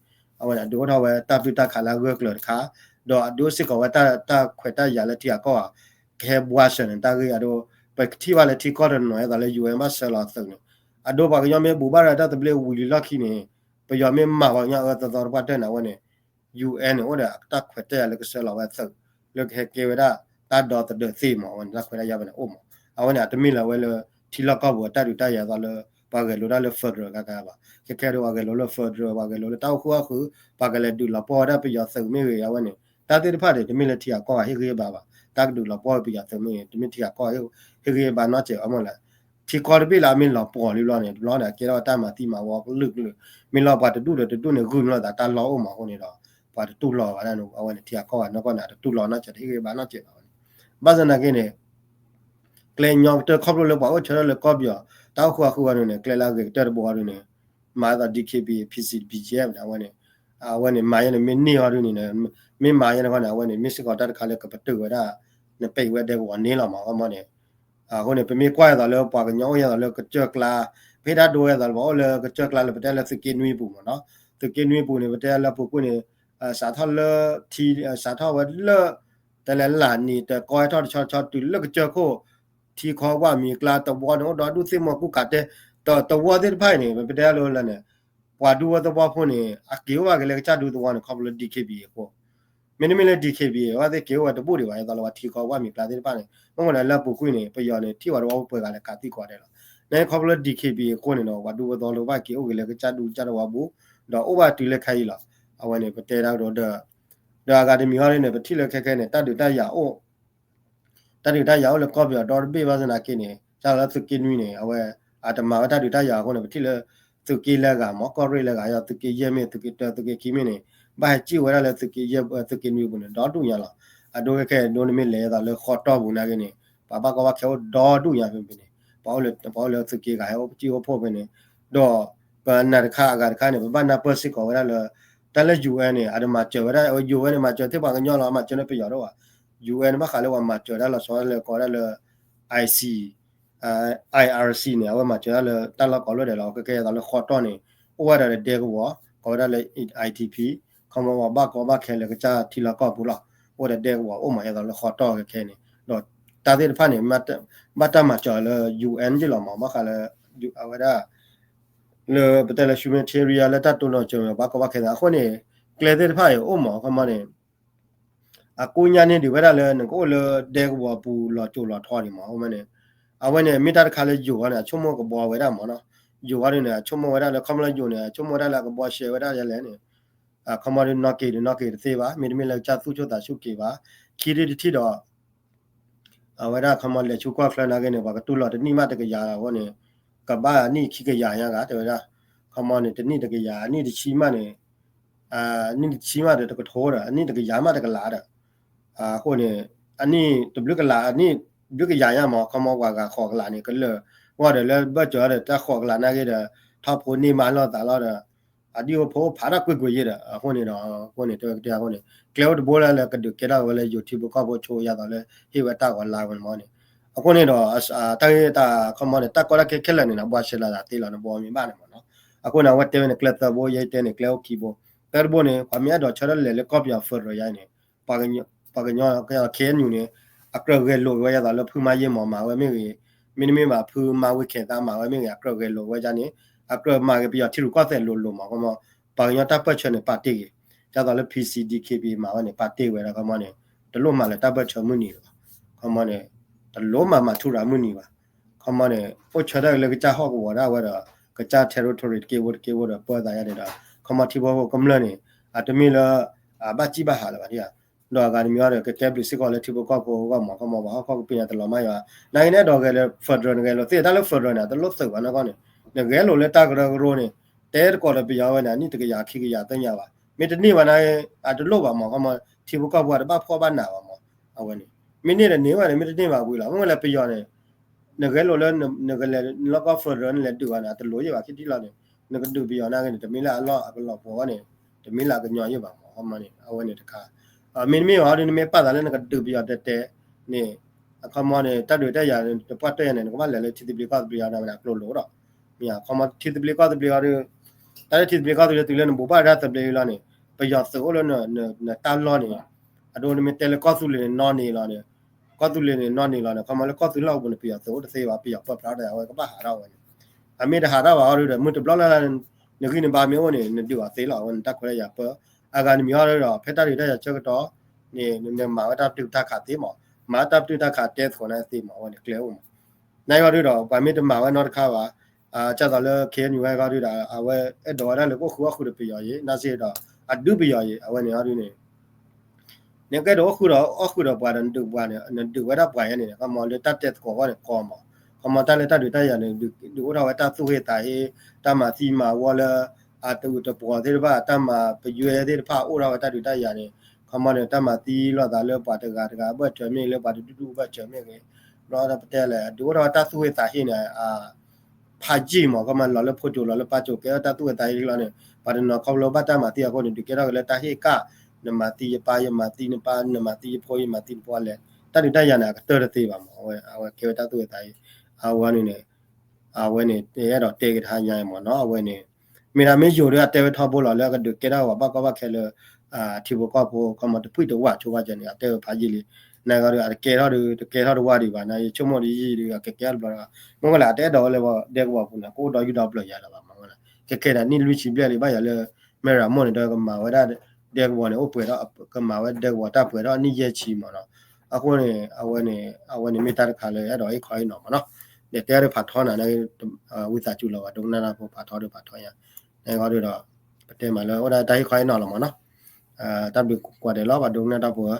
အဝဲန့ၣ် အဒုးအိၣ်ထီၣ်ဝဲတၢ်ပတုာ်တၢ်ခးလၢအဂၢၢ်ကျၢၤတခါ ဒီးအဒုးအိၣ်စ့ၢ်ကီးဝဲတၢ်ခွဲးတၢ်ယာ်လၢထံဂၤကီၢ်ဂၤ ကဟဲဘှါစၢၤန့ၣ် တၢ်ဂ့ၢ်အဒိ ပကထံၣ်ဘၣ်လၢထံကီၢ်တနီၤ ယဲသိးလၢ ယူၣ်အဲၣ် ဘၣ်ဆှၢလီၤသုးန့ၣ် အဒိပှၤကညီမ့ၢ်ဘူးဘၣ်ဒီးတၢ်သဘျ့ဝံၤလံလီၢ်ခံန့ၣ် ပယီၤမ့ၢ်မၤပှၤကညီအၢသီသီတပှၢ်တၢၢ်န့ၣ် အဝဲန့ၣ် ယူၣ်အဲၣ်န့ၣ် အိၣ်ဒီးတၢ်ခွဲးတၢ်ယာ်လၢကဆှၢလီၤဝဲသုး လၢကဟဲကဲဝဲဒၣ် တၢ်ဒီသဒၢသ့မး အဝဲန့ၣ် တၢ်ခွဲးတၢ်ယာ်ဝဲန့ၣ်အိၣ်မး အဝဲန့ၣ် အတမ့ၢ်လၢၤဝဲလၢ ထံလီၢ်ကီၢ်ပူၤအတၢ်ဒုးတၢ်ယၤသိးလၢ ပှၤဂဲၤလိာ်တၢ်လၢ federal ကကဘၣ် ခဲခဲဒီးပှၤဂဲၤလိာ်လၢ federal ပှၤဂဲၤလိာ်လၢတၢ်အိၣ်ဃူအိၣ်ဃု ပှၤကလဲၤဒုးလီၤပှီၢ်ဝဲဒၣ်ပယီၤသုးမ့ၢ်ဂ့ၤ အဝဲန့ၣ် တၢ်သ့ၣ်တဖၣ်န့ၣ် တမ့ၢ်လၢထံဂၤကီၢ်ဂၤဟ့ၣ်ဂံၢ်ဟ့ၣ်ဘါဘၣ် တၢ်ကဒုးလီၤပှီၢ်ဝဲပယီၤသုးမ့ၢ်ဂ့ၤ တမ့ၢ်ထံဂၤကီၢ်ဂၤ ဟ့ၣ်ဂံၢ်ဟ့ၣ်ဘါနီတစဲးဘၣ်မ့ၢ်လဲၣ် ထံကီၢ်တဘ့ၣ်လၢအမ့ၢ်လီၤပှီၢ်လံဘျီန့ၣ် တဘျီန့ၣ် အကဲထီၣ်တၢ်မၤသံမၤဝီကလုာ်ကလုာ် မ့ၢ်လီၤပှၤတဒူၣ်ဒီးတဒူၣ်န့ၣ် ဂုာ်န့ၢ်လိာ်သးတၢ်လီၢ်အိၣ်မးအဃိန့ၣ်ဒီး ပှၤတတူၢ်လိာ်ဘၣ်ဒၣ်န့ၣ် အဝဲန့ၣ် ထံဂၤကီၢ်ဂၤနီၢ်ကီၢ်န့ၣ် အတတူၢ်လိာ်နီတစဲး တဟ့ၣ်ဂံၢ်ဟ့ၣ်ဘါနီတစဲးဘၣ်ဝဲန့ၣ် ဘၣ်ဆၣ်သနာ်က့န့ၣ် ကျဲညီကတၢၢ်ခီဖျိလၢပှၤအိၣ်ဆၢထၢၣ်လၢကီၢ်ပယီၤ တၢ်အိၣ်ဃူအဃုအီၤဒ်န့ၣ် ကျဲလၢအဂ့ၤကတၢၢ်တဘိအီၤဒ်န့ၣ် မၤအသး DKBA PC BGF န့ၣ် အဝဲန့ၣ် အဝဲန့ၣ် မၤယဲန့ၣ် မ့ၢ်န့ၢ်အီၤဒ်န့ၣ် မ့ၢ်မၤယဲန့ၣ်ခီန့ၣ် အဝဲန့ၣ် မ့ၢ်စ့ၢ်ကီးတၢ်တခါလၢကပတုာ်ဝဲဒၣ် နပဲာ်ဝဲဒဲကဝီၤန့ၣ်လီၤမး အဃိန့ၣ် အဃိန့ၣ် ပမ့ၢ်ကွၢ်ယဲသိးလၢပှၤကညီအိၣ်ယဲသိးလၢကစၢၢ်ကျါ ပဟ့ၣ်တၢ်ဒိယဲသိးလၢပှၤအိၣ်လၢကစၢၢ်ကျါလၢပတဲလၢသုးက့နွံပူၤမးနီၤ သုးက့နွံပူၤန့ၣ် ပတဲလၢပူၤကွံာ်န့ၣ် စးထီၣ်လၢထံ စးထီၣ်ဝဲလၢ တဲလဲၤလၢ်နံၤတကီဟဲထီၣ်တဆီတဆီတုၤလၢကစၢၢ်ခိၣ် ထံခီဝၣ်မံၤကျါတဝီန့ၣ် အိၣ်ဒီဒူၣ်သ့ၣ်မီၢ်ကူၣ်ကးတဲ တဝီသ့ၣ်တဖၣ်အံၤန့ၣ် ပတဲလၢလၢန့ၣ် ပှၤဒူဖိသဝီဖိန့ၣ် အက့ၤအိၣ်ဘၣ်က့ၤလၢကစၢ်ဒူသဝီန့ၣ် ခီဖျိလၢ DKBA အဃိ မ့တမ့ၢ်လၢ DKBA အဝဲသ့ၣ်က့ၤအိၣ်ဝဲတဘူၣ်ဒံးဘၣ် ယဲသိးလၢပှၤထံခီဝၣ်မံၤကျါသ့ၣ်တဖၣ်န့ၣ် မ့ၢ်ဝဲန့ၣ်လၢပူၤကွံာ်န့ၣ် ပယီၤန့ၣ် ထံၣ်ဝဲတဝီပှဲၤဂၤလၢကးသံကွၢ်ဒဲးလီၤ. န့ၣ်ခီဖျိလၢ DKBA အဃိန့ၣ်ဒီး ပှၤဒူဖိသဝီဖိဘၣ်က့ၤအိၣ်က့ၤလၢကစၢ်ဒူကစၢ်သဝီပူၤ ဒီးအိၣ်ဘၣ်တုၤလၢခဲအံၤလီၤ. အဝဲန့ၣ် ပတဲတၢ်ကဒီး ဒီးအဂၤတမံၤဟီဒ်န့ၣ် ပထံၣ်လၢခဲခဲန့ၣ် တၢ်ဒုးတၢ်ယၤအိၣ် တၢ်ဒုးတၢ်ယၤအိၣ်လၢကီၢ်ပယီၤဒီတဘ့ၣ်ဘၣ်ဆၣ်သနာ်က့န့ၣ် ကၢ်လီၤလၢသုးက့နွံန့ၣ် အဝဲ အတမၤဝဲတၢ်ဒုးတၢ်ယၤအဃိန့ၣ် ပထံၣ်လၢ သုးက့လၢဂၤမ့ၢ် ကီၢ်ရ့ၣ်လၢဂၤ ယဲသိးသုးက့ယဲၢ်မ့ၢ် သုးက့တၢ သုးက့ခံမ့ၢ်န့ၣ် ဘၣ်ဟဲစံၣ်ဝဲဒၣ်လၢသုးက့ယဲၢ် သုးက့နွံပူၤန့ၣ် ဒီဒူၣ်ညါလီၤ. အဒိခဲခဲဒိနမ့ၢ်လဲၤယဲသိးလၢဃီတီၢ်ပူၤနာ်က့န့ၣ် ပှၤဘၣ်ကီဘၣ်ခဲအိၣ်ဒီဒူၣ်ညါဖဲန့ၣ် ပှၤအိၣ်လၢ ပှၤအိၣ်လၢသုးက့ဂၤဟဲအိၣ်စံၣ်အိၣ်ဖှိၣ်ဖဲန့ၣ် ဒီး ပနၤတခါအဂၤတခါန့ၣ် ပဘၣ်နၢ်ပၢၢ်စ့ၢ်ကီးဝဲဒၣ်လၢ တၢ်လၢ ယူၣ်အဲၣ်န့ၣ် အတမၤစၢၤဝဲဒၣ် ယူၣ်အဲၣ်န့ၣ် မၤစၢၤသ့ၣ်ပှၤကညီလီၤ မၤစၢၤန့ၢ်ပယီၤဒိၣ်ဘၣ် ယူၣ်အဲၣ်န့ၣ် ဘၣ်ဃးလၢပှၤမၤစၢၤတၢ်လီၤဆီလၢကိးဝဲဒၣ်လၢ IC IRC န့ၣ် အဝဲမၤစၢၤတၢ်လၢတၢ်လီၢ်ကိးလိာ်ဒဲးလီၤ. ခဲခဲအံၤသိးလၢဃီတီၢ်န့ၣ် အိၣ်ဝဲဒၣ်ဒီးဒဲကဝီၤ ကိးဝဲဒၣ်လၢ IDP ခီမီပှၤဘၣ်ကီဘၣ်ခဲလၢကစၢ်ထံလီၢ်ကီၢ်ပူၤလီၤ. အိၣ်ဒီးဒဲကဝီၤအိၣ်မး အံၤသိးလၢဃီတီၢ်ခဲခဲန့ၣ် ဒီးတၢ်သ့ၣ်တဖၣ်န့ၣ် ဘၣ်တၢ်မၤစၢၤလၢ ယူၣ်အဲၣ် က့လီၤမး ဘၣ်ဃးလၢ အဝဲဒၣ် လၢပတဲလၢ humanitarian လၢတၢ်တိၢ်နီၣ်စၢၤ ဘၣ်ကီဘၣ်ခဲသ့ၣ် အဃိန့ၣ် ကျဲသ့ၣ်တဖၣ်အံၤအိၣ်မး ခီမီန့ၣ် အကိညါန့ၣ်ဒုးဝဲဒၣ်လၢ နကအိၣ်လၢဒဲကဝီၤပူၤလီၤစိၤလီၤထီန့ၣ်မး အဃိမးန့ၣ် အဝဲန့ၣ် မ့ၢ်တၢ်တခါလၢယိၤဝဲန့ၣ် အဆိကမိၣ်ကဘီဝဲဒၣ်မးနီၤ ယိၤဝဲဒၣ်န့ၣ် အဆိကမိၣ်ဝဲဒၣ်လၢ ခီမီလၢယိၤန့ၣ် အဆိကမိၣ်ဝဲဒၣ်လၢအကဘီရှဲဝဲဒၣ်ယဲလဲၣ်န့ၣ် ခီမီဒုးနီၣ်က့ၤဒုးနီၣ်က့ၤတသ့ဘၣ် မ့တမ့ၢ်လၢကစၢ်သူၣ်ဆိၣ်သးဆူၣ်က့ၤဘၣ် ခံထံၣ်တထံၣ်ဒီး အဝဲဒၣ်ခီမီလဲၤဆူကီၢ်ချၢနာ်က့န့ၣ် ပှၤကတူၢ်လိာ်တနံၣ်မးတကယၤအဃိန့ၣ် ကဘၣ်အနံၣ်ခံကယၤညါဂၤ တဲဝဲဒၣ် ခီမီန့ၣ် တနံၣ်တကယၤ အနံၣ်တဆံမးန့ၣ် အနံၣ်တဆံမးဒီးတကထိဒီး အနံၣ်တကယၤမးတကလးဒီး အဃိန့ၣ် အနံၣ်တဘျုးကလး အနံၣ်ဘျုးကယၤညါမး ခီမီပှၤဂၤဃိးကလးန့ၣ် ကလၢာ် ဝံၤဒီးလၢဘၢၣ်စၢၤဒီး တၢ်ဃိးကလးနာ်က့ဒီး ထီၣ်ဖိန့ၢ်မးလိာ်သးလီၤဒီး အဒံၣ်အိၣ်ဖိအိၣ်ဖးတၢ်ကွ့ၢ်ကွ့ၢ်ယဲဒီး အဃိန့ၣ်ဒီး အဃိန့ၣ် တဲဝဲကတဲအဃိန့ၣ် ကျဲအိၣ်တဘိလၢလၢကဒုးကဲထီၣ်ဝဲလၢယိၤထံဖိကီၢ်ဖိဆိယၤသိးလၢ ဟ့ၣ်ဝဲတၢ်ဂီၤလါဝဲန့ၣ်မးန့ၣ် အဃိန့ၣ်ဒီး တၢ်ဂ့ၢ်တၢ်ခီမီန့ၣ် တၢ်ကီတၢ်ခဲခဲလၢာ်န့ၣ် ဘှါရှဲလီၤသးသ့လီၤ နဘှီမ့ၢ်ဘၣ်န့ၣ်မးနီၤ အဃိန့ၣ် အဝဲတဲဝဲန့ၣ် ကျဲသၢဘိ ယဲတဲန့ၣ် ကျဲအိၣ်ခံဘိ သၢတဘိန့ၣ် ပှၤမ့ၢ်အဲၣ်ဒိးဆၢထၢၣ်လဲၤလၢကီၢ်ပယီၤ federal ယါန့ၣ် ပှၤကညီ KNU န့ၣ် အကြၢးဂဲၤလိာ်ဝဲယၤသိးလၢဖုမါယ့မီၤမၤဝဲမ့ၢ်ဂ့ၤ မ့တမ့ၢ်ဘၣ်ဖုမါဝ့ခဲသးမၤဝဲမ့ၢ်ဂ့ၤ အကြၢးဂဲၤလိာ်ဝဲယါန့ၣ် အကြၢးမၤဂ့ၤပယီၤထံရူၢ်ကီၢ်သဲးလိၤလိၤမး ခီမီ ပှၤကညီတၢ်ပၢၢ်ဆၢန့ၣ် ပာ်တ့ၢ်ဂ့ၤ ဒ်သိးလၢ P C D K P မၤဝဲန့ၣ် ပာ်တ့ၢ်ဝဲဒၣ် ခီမီန့ၣ် တလိၣ်မၤလၢတၢ်ပၢၢ်ဆၢမုၢ်နံၤလီၤ ခီမီန့ၣ် တလိၣ်မၤမၤထူရၤမုၢ်နံၤဘၣ် ခီမီန့ၣ် အိၣ်ဆၢထၢၣ်လၢကစၢ်ဟီၣ်ကဝီၤဒၣ်ဝဲဒီး ကစၢ် territory တက့ၢ်ဖိတက့ၢ်ဖိဒီး ပၢသးယါန့ၣ်ဒီး ခီမီထံဖိကမျၢၢ်န့ၣ် အတမ့ၢ်လၢ အဘၣ်စံၣ်ဘၣ်ဟးလၢၤဘၣ် ဒီးအဂၤတမံၤအံၤဒီး ကကဲဘျုးစ့ၢ်ကီးလၢထံဖိကီၢ်ဖိအဂီၢ်မး ခီမီပှၤဟီၣ်ခိၣ်ကပ့ၤညါတလီၤမၢ်ယွၤ နာ်က့န့ၣ်အဲၣ်ဒိးဂဲၤလၢ federal နဂဲၤလိာ်သ့ၣ်တၢ်လၢ federal န့ၣ် တလိၣ်သုးဘၣ်နီၢ်ကီၢ်န့ၣ် နဂဲၤလိာ်လၢတၢ်ကရၢကရိန့ၣ် တဲသကိးဒီးပယီၤဝဲန့ၣ် အနံၣ်တကယၤခံကယၤသ့ၣ်ညါဘၣ် မ့ၢ်တန့ၢ်ဘၣ်နာ်က့ အတလိၣ်ဘၣ်မး ခီမီ ထံဖိကီၢ်ဖိအတဘၣ်ဖှီၣ်ဘၣ်နးဘၣ်မး အဝဲန့ၣ် မ့ၢ်န့ၢ်ဒီးန့ၢ်ဝဲန့ၣ် မ့ၢ်တန့ၢ်ဘၣ်ဝံၤလီၤ မ့ၢ်ဝဲလၢပယီၤန့ၣ် နဂဲၤလိာ်လၢ နကလဲၤလီၢ်ကီၢ် federal နလဲၤဒုးဘၣ်န့ၣ် အတလိၣ်ယံာ်ဘၣ်ခံထံၣ်လီၤန့ၣ် နကဒုးပယီၤနာ်က့န့ၣ် တမ့ၢ်လၢအလီၢ်အကလီၤပှီၤဝဲန့ၣ် တမ့ၢ်လၢအကညီယံာ်ဘၣ်မး ခီမီန့ၣ် အဝဲန့ၣ်တခါ မ့တမ့ၢ်ဘၣ်ဒီး နမ့ၢ်ပာ်သးလၢနကဒုးပယီၤတဲတဲန့ၣ် အခီမီန့ၣ် တၢ်ဒုးတၢ်ယၤန့ၣ် တပှၢ်တၢၢ်ယၤန့ၣ် နကဘၣ်လဲၤလၢထံသဘျ့ကီၢ်သဘျ့အီၤ နဝဲဒၣ်ကျိလိာ်ဒီး မ့ၢ်အခီမီထံသဘျ့ကီၢ်သဘျ့အီၤဒီး တၢ်လၢထံသဘျ့ကီၢ်သဘျ့တုၤလၢနဘူးဘၣ်တၢ်သဘျ့လီၤန့ၣ် ပယီၤသုးအိၣ်လၢနတၢ်လီၢ်န့ၣ် အဒိနမ့ၢ်တဲလၢကီၢ်သူလ့ၤန့ၣ်နီၢ်န့ၣ်လီၤန့ၣ် ကီၢ်သူလ့ၤန့ၣ်နီၢ်န့ၣ်လီၤန့ၣ် ခီမီလၢကီၢ်သူလ့ၤအပူၤန့ၣ် ပယီၤသုးအိၣ်တသ့ဘၣ် ပယီၤပၢပြးဒီးအဝဲကဘၣ်ဟးထီၣ်ဝဲန့ၣ် အမ့ၢ်တဟးထီၣ်ဘၣ်အီၤဒီး မုၢ်တဘျီလၢ်လၢ် နဂံၢ်နဘါမ့ၢ်အိၣ်န့ၣ် နဒုးအီၤသ့လီၤ အဝဲန့ၣ်တၢ်ခွဲးတၢ်ယာ်ပၢ အဂၤတမံၤအီၤဒီး ဖဲတၢ်ဒုးတၢ်ယၤဆၢကတီၢ်န့ၣ် နမၤဝဲတၢ်ပတုာ်တၢ်ခးသ့မး မၤတၢ်ပတုာ်တၢ်ခးတဲသကိးန့ၣ်သ့မး အဝဲန့ၣ်ကျဲအိၣ်မး နာ်က့အီၤဒီး ပှၤမ့ၢ်တမၤဝဲနီတခါဘၣ် ကၢ်သိးလၢ K N U ဝဲအီၤဒီး အဝဲအဲၣ်ဒိးဝဲဒၣ်လၢကအိၣ်ဃုာ်အီၣ်ဃုာ်ဒီးပယီၤယံၤ နာ်စ့ၢ်ဒီး အဒုးပယီၤယံၤ အဝဲန့ၣ်အီၤဒ်န့ၣ် နကအဲၣ်ဒိးအိၣ်ဃုာ်ဒီး အီၣ်ဃုာ်ဒီးပှၤဒီး နဒုးပှၤန့ၣ် နဒုးဝဲဒၣ်ပှၤယဲန့ၣ် ခီမီလၢတၢ်တဲသကိးအဂီၢ်န့ၣ်ကီမး ခီမီတၢ်လၢတၢ်ဒုးတၢ်ယၤန့ၣ် ဒုးအိၣ်ထီၣ်ဝဲတၢ်သူၣ်ဟ့သးဟ့ တၢ်မၤသံမၤဝီလၢ အတအုးတပှီၤသ့ၣ်တဖၣ် တၢ်မၤပယွဲသ့ၣ်တဖၣ် အိၣ်ထီၣ်ဝဲတၢ်ဒုးတၢ်ယၤန့ၣ် ခီမီန့ၣ် တၢ်မၤသံလိာ်သးလၢပှၤတဂၤတဂၤအဘၢၣ်စၢၤမ့ၢ်ဂ့ၤ လၢပှၤတဒူၣ်ဒူၣ်အဘၢၣ်စၢၤမ့ၢ်ဂ့ၤ ဘျီပတဲလဲၣ် ဒုးအိၣ်ထီၣ်ဝဲတၢ်သူၣ်ဟ့သးဟ့န့ၣ် ဖးယံာ်မး ခီမီလီၤလၢဖိစိၤလီၤလၢပၢ်စိၤ ကဲထီၣ်တၢ်သူၣ်ဟ့သးဟ့လီၤန့ၣ် ပှၤတနီၤခီဖျိဘၣ်တၢ်မၤသံအဃိန့ၣ် ဒုးကဲထီၣ်က့ၤလၢတၢ်ဟ့ၣ်ကၣ် နမၤသံယပၢ် ယမၤသံနပၢ် နမၤသံယဖိ ယမၤသံနဖိလဲၣ် တၢ်ဒုးတၢ်ယၤန့ၣ် အကတၢၢ်တသ့ဘၣ်မး အဝဲကဲဝဲတၢ်သူၣ်ဟ့သးဟ့ အဝဲန့ၣ်န့ၣ် အဝဲန့ၣ် အဲၣ်ဒိးတဲက့ၤတဟါညါမးနီၤ အဝဲန့ၣ် မ့ၢ်ဒၣ်မ့ၢ်ယိၤဒီးအတဲဝဲထီဘိလီၤ လၢအကဒုးကဲထီၣ်ပှၤဘၣ်ကီဘၣ်ခဲလၢ ထံဖိကီၢ်ဖိ ခီမီတဖှံၣ်တဝၣ်ဆိဘၣ်ကဲန့ၣ် အတဲဝဲဖးယံာ်လံ နဂီၢ်ဒီး အတကဲထီၣ်ဒီး တကဲထီၣ်တဝၣ်ဒံးဘၣ် နယဆိကမိၣ်ဒီးယံာ်ဒီး အကကဲထီၣ်တဘျီဒီး မ့ၢ်ဝဲလၢအတအဲၣ်ဒိးဝဲလၢဒဲကဝီၤပူၤန့ၣ် ကအိၣ်ဒီးယူၢ်ဒီးပျၢၤယၤလၢၤဘၣ်မ့ၢ်ဝဲလၢ ခဲခဲဒၣ်နံၣ်လွံၢ်ဆံဘျဲၣ်လံ ဘၣ်ယၤလၢ မဲၢ်ရမိၢ်န့ၣ်ဒီး ကမၤဝဲဒၣ် ဒဲကဝီၤန့ၣ် အိၣ်ပှဲၤထီၣ် ကမၤဝဲဒဲကဝီၤတၢ်ပှဲၤထီၣ်နံၣ်ယဲၢ်ဆံမးနီၤ အဃိန့ၣ် အဝဲန့ၣ် အဝဲန့ၣ်မ့ၢ်တၢ်တခါလၢအဲၣ်ဒိးဟ့ၣ်ခီဟ့ၣ်နီၤမးနီၤ ဒီးတဲအီၤဒီးဖးထီနၤ ဝံသးစူၤလီၤ ပှၤဒိကနၣ်တၢ်ဖိဖးထီဒီးဖးထီယါ နဂီၢ်ဒီး ပတဲမးလၢအိၣ်ဒၣ်တၢ်ဟ့ၣ်ခီဟ့ၣ်နီၤလီၤမးနီၤ တၢ်ဘျုးကွၢ်ဒဲးလီၤ ပှၤဒိကနၣ်တၢ်ဖိဧၢ